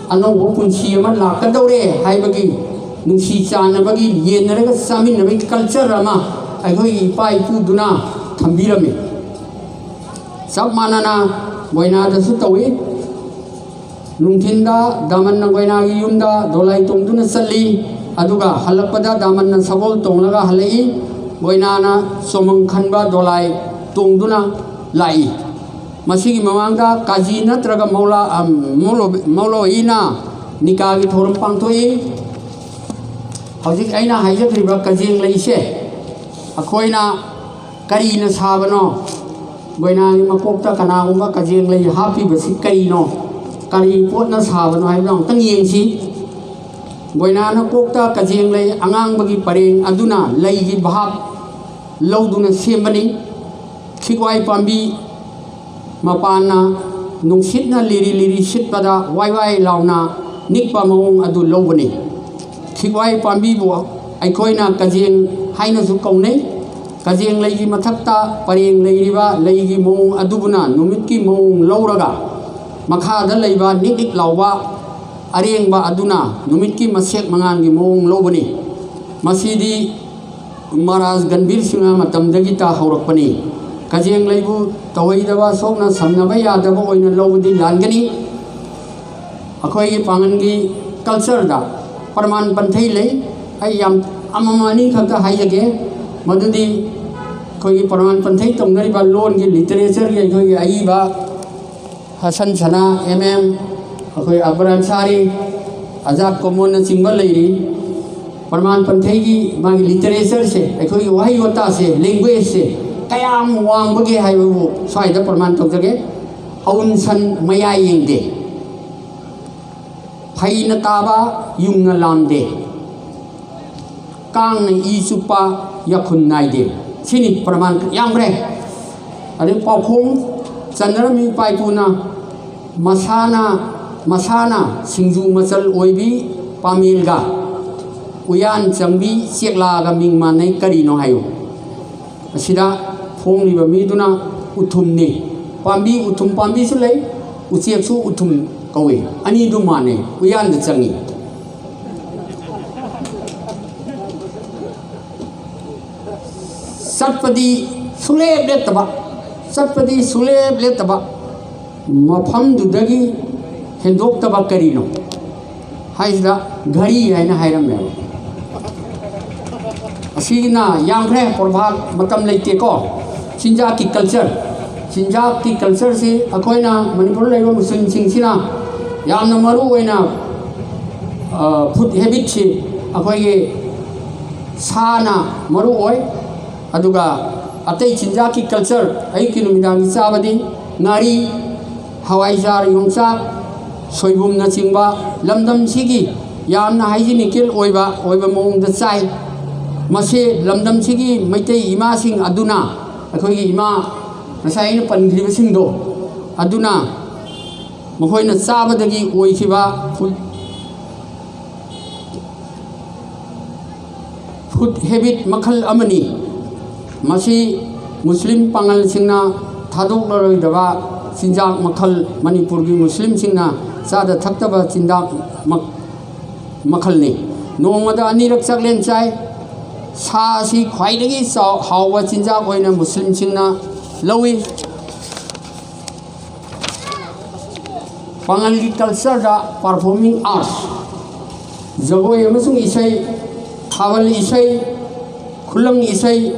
ꯑꯅꯧꯕ ꯄꯨꯟꯁꯤ ꯑꯃ ꯂꯥꯛꯀꯗꯧꯔꯦ ꯍꯥꯏꯕꯒꯤ ꯅꯨꯡꯁꯤ ꯆꯥꯟꯅꯕꯒꯤ ꯌꯦꯟꯅꯔꯒ ꯆꯥꯃꯤꯟꯅꯕꯒꯤ ꯀꯜꯆꯔ ꯑꯃ ꯑꯩꯈꯣꯏꯒꯤ ꯏꯄꯥ ꯏꯄꯨꯗꯨꯅ ꯊꯝꯕꯤꯔꯝꯃꯤ꯫ ꯆꯞ ꯃꯥꯟꯅꯅ ꯒꯣꯏꯅꯥꯗꯁꯨ ꯇꯧꯏ꯫ ꯅꯨꯡꯊꯤꯟꯗ ꯗꯥꯃꯟꯅ ꯒꯣꯏꯅꯥꯒꯤ ꯌꯨꯝꯗ ꯗꯣꯂꯥꯏ ꯇꯣꯡꯗꯨꯅ ꯆꯠꯂꯤ꯫ ꯑꯗꯨꯒ ꯍꯜꯂꯛꯄꯗ ꯗꯥꯃꯟꯅ ꯁꯒꯣꯜ ꯇꯣꯡꯂꯒ ꯍꯜꯂꯛꯏ꯫ ꯒꯣꯏꯅꯥꯅ ꯆꯣꯃꯪ ꯈꯟꯕ ꯗꯣꯂꯥꯏ ꯇꯣꯡꯗꯨꯅ ꯂꯥꯛꯏ꯫ ꯃꯁꯤꯒꯤ ꯃꯃꯥꯡꯗ ꯀꯥꯖꯤ ꯅꯠꯇ꯭ꯔꯒ ꯃꯧꯂꯥ, ꯑꯝ, ꯃꯧꯂꯣ-, ꯃꯧꯂꯣꯏꯅ ꯅꯤꯀꯥꯒꯤ ꯊꯧꯔꯝ ꯄꯥꯡꯊꯣꯛꯏ꯫ ꯍꯧꯖꯤꯛ ꯑꯩꯅ ꯍꯥꯏꯖꯈ꯭ꯔꯤꯕ ꯀꯖꯦꯡ ꯂꯩꯁꯦ ꯑꯩꯈꯣꯏꯅ ꯀꯔꯤꯅ ꯁꯥꯕꯅꯣ? ꯒꯣꯏꯅꯥꯒꯤ ꯃꯀꯣꯛꯇ ꯀꯅꯥꯒꯨꯝꯕ ꯀꯖꯦꯡ ꯂꯩ ꯍꯥꯞꯄꯤꯕꯁꯤ ꯀꯔꯤꯅꯣ? ꯀꯔꯤ ꯄꯣꯠꯅ ꯁꯥꯕꯅꯣ ꯍꯥꯏꯕꯗꯣ ꯑꯃꯨꯛꯇꯪ ꯌꯦꯡꯁꯤ꯫ ꯒꯣꯏꯅꯥꯅ ꯀꯣꯛꯇ ꯀꯖꯦꯡ ꯂꯩ ꯑꯉꯥꯡꯕꯒꯤ ꯄꯔꯦꯡ ꯑꯗꯨꯅ ꯂꯩꯒꯤ ꯚꯥꯞ ꯂꯧꯗꯨꯅ ꯁꯦꯝꯕꯅꯤ꯫ ꯈꯤꯛꯋꯥꯏ ꯄꯥꯝꯕꯤ ꯃꯄꯥꯟꯅ ꯅꯨꯡꯁꯤꯠꯅ ꯂꯤꯔꯤ ꯂꯤꯔꯤ ꯁꯤꯠꯄꯗ ꯋꯥꯏ ꯋꯥꯏ ꯂꯥꯎꯅ ꯅꯤꯛꯄ ꯃꯑꯣꯡ ꯑꯗꯨ ꯂꯧꯕꯅꯤ꯫ ꯈꯤꯛꯋꯥꯏ ꯄꯥꯝꯕꯤꯕꯨ ꯑꯩꯈꯣꯏꯅ ꯀꯖꯦꯡ ꯍꯥꯏꯅꯁꯨ ꯀꯧꯅꯩ꯫ ꯀꯖꯦꯡ ꯂꯩꯒꯤ ꯃꯊꯛꯇ ꯄꯔꯦꯡ ꯂꯩꯔꯤꯕ ꯂꯩꯒꯤ ꯃꯑꯣꯡ ꯑꯗꯨꯕꯨꯅ ꯅꯨꯃꯤꯠꯀꯤ ꯃꯑꯣꯡ ꯂꯧꯔꯒ, ꯃꯈꯥꯗ ꯂꯩꯕ ꯅꯤꯛ ꯅꯤꯛ ꯂꯥꯎꯕ ꯑꯔꯦꯡꯕ ꯑꯗꯨꯅ ꯅꯨꯃꯤꯠꯀꯤ ꯃꯁꯦꯛ ꯃꯉꯥꯜꯒꯤ ꯃꯑꯣꯡ ꯂꯧꯕꯅꯤ꯫ ꯃꯁꯤꯗꯤ ꯃꯍꯥꯔꯥꯖ ꯒꯝꯚꯤꯔ ꯁꯤꯡꯍ ꯃꯇꯝꯗꯒꯤ ꯇ ꯍꯧꯔꯛꯄꯅꯤ꯫ ꯀꯖꯦꯡ ꯂꯩꯕꯨ ꯇꯧꯍꯩꯗꯕ, ꯁꯣꯛꯅ ꯁꯝꯅꯕ ꯌꯥꯗꯕ ꯑꯣꯏꯅ ꯂꯧꯕꯗꯤ ꯂꯥꯟꯒꯅꯤ꯫ ꯑꯩꯈꯣꯏꯒꯤ ꯄꯥꯡꯒꯜꯒꯤ ꯀꯜꯆꯔꯗ ꯄ꯭ꯔꯃꯥꯟ ꯄꯟꯊꯩ ꯂꯩ꯫ ꯑꯩ ꯌꯥꯝ ꯑꯃꯃꯝ ꯑꯅꯤ ꯈꯛꯇ ꯍꯥꯏꯖꯒꯦ꯫ ꯃꯗꯨꯗꯤ ꯑꯩꯈꯣꯏꯒꯤ ꯄ꯭ꯔꯃꯥꯟ ꯄꯟꯊꯩ ꯇꯧꯅꯔꯤꯕ ꯂꯣꯟꯒꯤ ꯂꯤꯇꯔꯦꯆꯔꯒꯤ ꯑꯩꯈꯣꯏꯒꯤ ꯑꯏꯕ ꯍꯁꯟ ꯁꯅꯥ, ꯑꯦꯝ ꯑꯦꯝ, ꯑꯩꯈꯣꯏ ꯑꯛꯕꯔ ꯑꯟꯁꯥꯔꯤ, ꯑꯖꯥꯗ ꯀꯣꯃꯣꯟꯅꯆꯤꯡꯕ ꯂꯩꯔꯤ꯫ ꯄ꯭ꯔꯃꯥꯟ ꯄꯟꯊꯩꯒꯤ ꯃꯥꯒꯤ ꯂꯤꯇꯔꯦꯆꯔꯁꯦ, ꯑꯩꯈꯣꯏꯒꯤ ꯋꯥꯍꯩ ꯋꯥꯇꯥꯁꯦ, ꯂꯦꯡꯒ꯭ꯋꯦꯖꯁꯦ ꯀꯌꯥꯝ ꯋꯥꯡꯕꯒꯦ ꯍꯥꯏꯕꯕꯨ ꯁ꯭ꯋꯥꯏꯗ ꯄ꯭ꯔꯃꯥꯟ ꯇꯧꯖꯒꯦ꯫ ꯑꯎꯟ ꯁꯟ ꯃꯌꯥ ꯌꯦꯡꯗꯦ, ꯐꯩꯅ ꯇꯥꯕ ꯌꯨꯡꯅ ꯂꯥꯝꯗꯦ, ꯀꯥꯡꯅ ꯏ ꯆꯨꯞꯄ ꯌꯥꯈꯨꯟ ꯅꯥꯏꯗꯦ꯫ ꯁꯤꯅꯤ ꯄ꯭ꯔꯃꯥꯟ ꯌꯥꯝꯈ꯭ꯔꯦ꯫ ꯑꯗꯩ ꯄꯥꯎꯈꯣꯡ ꯆꯟꯅꯔꯝꯃꯤ ꯏꯄꯥ ꯏꯄꯨꯅ, ꯃꯁꯥꯅ, ꯃꯁꯥꯅ ꯁꯤꯡꯖꯨ ꯃꯆꯜ ꯑꯣꯏꯕꯤ ꯄꯥꯃꯦꯜꯒ ꯎꯌꯥꯟ ꯆꯪꯕꯤ ꯆꯦꯛꯂꯥꯒ ꯃꯤꯡ ꯃꯥꯟꯅꯩ, ꯀꯔꯤꯅꯣ ꯍꯥꯏꯌꯨ꯫ ꯑꯁꯤꯗ ꯐꯣꯡꯂꯤꯕ ꯃꯤꯗꯨꯅ ꯎꯊꯨꯝꯅꯤ꯫ ꯄꯥꯝꯕꯤ, ꯎꯊꯨꯝ ꯄꯥꯝꯕꯤꯁꯨ ꯂꯩ, ꯎꯆꯦꯛꯁꯨ ꯎꯊꯨꯝ ꯀꯧꯏ꯫ ꯑꯅꯤꯗꯨ ꯃꯥꯟꯅꯩ, ꯎꯌꯥꯟꯗ ꯆꯪꯏ꯫ ꯆꯠꯄꯗꯤ ꯁꯨꯡꯂꯦꯞ ꯂꯦꯞꯇꯕ, ꯆꯠꯄꯗꯤ ꯁꯨꯡꯂꯦꯞ ꯂꯦꯞꯇꯕ, ꯃꯐꯝꯗꯨꯗꯒꯤ ꯍꯦꯟꯗꯣꯛꯇꯕ ꯀꯔꯤꯅꯣ ꯍꯥꯏꯁꯤꯗ ꯘꯔꯤ ꯍꯥꯏꯅ ꯍꯥꯏꯔꯝꯃꯦꯕ꯫ ꯑꯁꯤꯅ ꯌꯥꯝꯈ꯭ꯔꯦ, ꯄ꯭ꯔꯣꯚꯥꯕ, ꯃꯇꯝ ꯂꯩꯇꯦꯀꯣ꯫ ꯆꯤꯟꯖꯥꯛꯀꯤ ꯀꯜꯆꯔ, ꯆꯤꯟꯖꯥꯛꯀꯤ ꯀꯜꯆꯔꯁꯤ ꯑꯩꯈꯣꯏꯅ ꯃꯅꯤꯄꯨꯔꯗ ꯂꯩꯕ ꯃꯨꯁꯂꯤꯝꯁꯤꯡꯁꯤꯅ ꯌꯥꯝꯅ ꯃꯔꯨ ꯑꯣꯏꯅ, ꯐꯨꯗ ꯍꯦꯕꯤꯠꯁꯤ ꯑꯩꯈꯣꯏꯒꯤ ꯁꯥꯅ ꯃꯔꯨ ꯑꯣꯏ, ꯑꯗꯨꯒ ꯑꯇꯩ ꯆꯤꯟꯖꯥꯛꯀꯤ ꯀꯜꯆꯔ, ꯑꯌꯨꯛꯀꯤ ꯅꯨꯃꯤꯗꯥꯡꯒꯤ ꯆꯥꯕꯗꯤ ꯉꯥꯔꯤ, ꯍꯋꯥꯏꯖꯥꯔ, ꯌꯣꯡꯆꯥꯛ, ꯁꯣꯏꯕꯨꯝꯅꯆꯤꯡꯕ ꯂꯝꯗꯝꯁꯤꯒꯤ ꯌꯥꯝꯅ ꯍꯥꯏꯖꯤꯅꯤꯀꯦꯜ ꯑꯣꯏꯕ, ꯑꯣꯏꯕ ꯃꯑꯣꯡꯗ ꯆꯥꯏ꯫ ꯃꯁꯤ ꯂꯝꯗꯝꯁꯤꯒꯤ ꯃꯩꯇꯩ ꯏꯃꯥꯁꯤꯡ ꯑꯗꯨꯅ, ꯑꯩꯈꯣꯏꯒꯤ ꯏꯃꯥ ꯉꯁꯥꯏ ꯑꯩꯅ ꯄꯟꯈ꯭ꯔꯤꯕꯁꯤꯡꯗꯣ, ꯑꯗꯨꯅ ꯃꯈꯣꯏꯅ ꯆꯥꯕꯗꯒꯤ ꯑꯣꯏꯈꯤꯕ ꯐꯨꯗ, ꯐꯨꯗ ꯍꯦꯕꯤꯠ ꯃꯈꯜ ꯑꯃꯅꯤ꯫ ꯃꯁꯤ ꯃꯨꯁꯂꯤꯝ ꯄꯥꯉꯜꯁꯤꯡꯅ ꯊꯥꯗꯣꯛꯂꯔꯣꯏꯗꯕ ꯆꯤꯟꯖꯥꯛ ꯃꯈꯜ, ꯃꯅꯤꯄꯨꯔꯒꯤ ꯃꯨꯁꯂꯤꯝꯁꯤꯡꯅ ꯆꯥꯗ ꯊꯛꯇꯕ ꯆꯤꯟꯖꯥꯛ ꯃꯈꯜꯅꯤ꯫ ꯅꯣꯡꯃꯗ ꯑꯅꯤꯔꯛ ꯆꯥꯛꯂꯦꯟ ꯆꯥꯏ꯫ ꯁꯥ ꯑꯁꯤ ꯈ꯭ꯋꯥꯏꯗꯒꯤ ꯆꯥꯎ-, ꯍꯥꯎꯕ ꯆꯤꯟꯖꯥꯛ ꯑꯣꯏꯅ ꯃꯨꯁꯂꯤꯝꯁꯤꯡꯅ ꯂꯧꯏ꯫ ꯄꯥꯉꯜꯒꯤ ꯀꯜꯆꯔꯗ ꯄꯔꯐꯣꯔꯃꯤꯡ ꯑꯥꯔꯠꯁ, ꯖꯒꯣꯏ ꯑꯃꯁꯨꯡ ꯏꯁꯩ, ꯊꯥꯕꯜ ꯏꯁꯩ, ꯈꯨꯂꯪ ꯏꯁꯩ,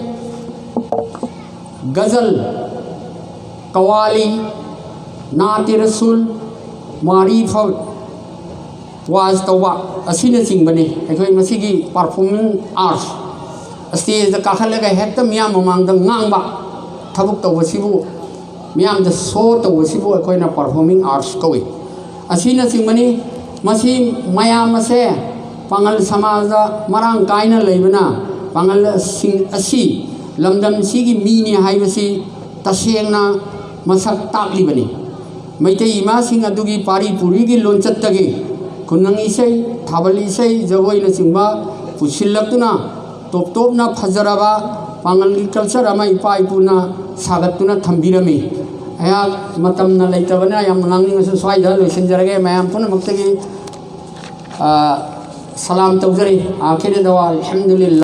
ꯒꯖꯜ, ꯀꯋꯥꯂꯤ, ꯅꯥꯇꯤꯔꯁꯨꯜ, ꯃꯥꯔꯤꯐ, ꯋꯥꯖ ꯇꯧꯕ ꯑꯁꯤꯅꯆꯤꯡꯕꯅꯤ꯫ ꯑꯩꯈꯣꯏ ꯃꯁꯤꯒꯤ ꯄꯔꯐꯣꯔꯃꯤꯡ ꯑꯥꯔꯠꯁ, ꯁ꯭ꯇꯦꯖꯇ ꯀꯥꯈꯠꯂꯒ ꯍꯦꯛꯇ ꯃꯤꯌꯥꯝ ꯃꯃꯥꯡꯗ ꯉꯥꯡꯕ ꯊꯕꯛ ꯇꯧꯕꯁꯤꯕꯨ, ꯃꯤꯌꯥꯝꯗ ꯁꯣ ꯇꯧꯕꯁꯤꯕꯨ ꯑꯩꯈꯣꯏꯅ ꯄꯔꯐꯣꯔꯃꯤꯡ ꯑꯥꯔꯠꯁ ꯀꯧꯏ꯫ ꯑꯁꯤꯅꯆꯤꯡꯕꯅꯤ꯫ ꯃꯁꯤ ꯃꯌꯥꯝ ꯑꯁꯦ ꯄꯥꯉꯜ ꯁꯃꯥꯖꯗ ꯃꯔꯥꯡ ꯀꯥꯏꯅ ꯂꯩꯕꯅ ꯄꯥꯉꯜꯁꯤꯡ ꯑꯁꯤ ꯂꯝꯗꯝꯁꯤꯒꯤ ꯃꯤꯅꯤ ꯍꯥꯏꯕꯁꯤ ꯇꯁꯦꯡꯅ ꯃꯁꯛ ꯇꯥꯛꯂꯤꯕꯅꯤ꯫ ꯃꯩꯇꯩ ꯏꯃꯥꯁꯤꯡ ꯑꯗꯨꯒꯤ ꯄꯥꯔꯤ ꯄꯨꯔꯤꯒꯤ ꯂꯣꯟꯆꯠꯇꯒꯤ ꯈꯨꯅꯪ ꯏꯁꯩ, ꯊꯥꯕꯜ ꯏꯁꯩ, ꯖꯒꯣꯏꯅꯆꯤꯡꯕ ꯄꯨꯁꯤꯜꯂꯛꯇꯨꯅ ꯇꯣꯞ ꯇꯣꯞꯅ ꯐꯖꯔꯕ ꯄꯥꯡꯒꯜꯒꯤ culture ꯑꯃ ꯏꯄꯥ ꯏꯄꯨꯅ ꯁꯥꯒꯠꯇꯨꯅ ꯊꯝꯕꯤꯔꯝꯃꯤ꯫ ꯑꯩꯍꯥꯛ ꯃꯇꯝꯅ ꯂꯩꯇꯕꯅ ꯌꯥꯝꯅ ꯉꯥꯡꯅꯤꯡꯉꯁꯨ ꯁ꯭ꯋꯥꯏꯗ ꯂꯣꯏꯁꯤꯟꯖꯔꯒꯦ꯫ ꯃꯌꯥꯝ ꯄꯨꯝꯅꯃꯛꯇꯒꯤ, ꯑ, ꯁꯂꯥꯝ ꯇꯧꯖꯔꯤ꯫ ꯑꯥꯈꯤꯔ ꯗꯋꯥ ꯑꯜꯍꯝꯗꯨꯂꯤꯜꯂꯥ꯫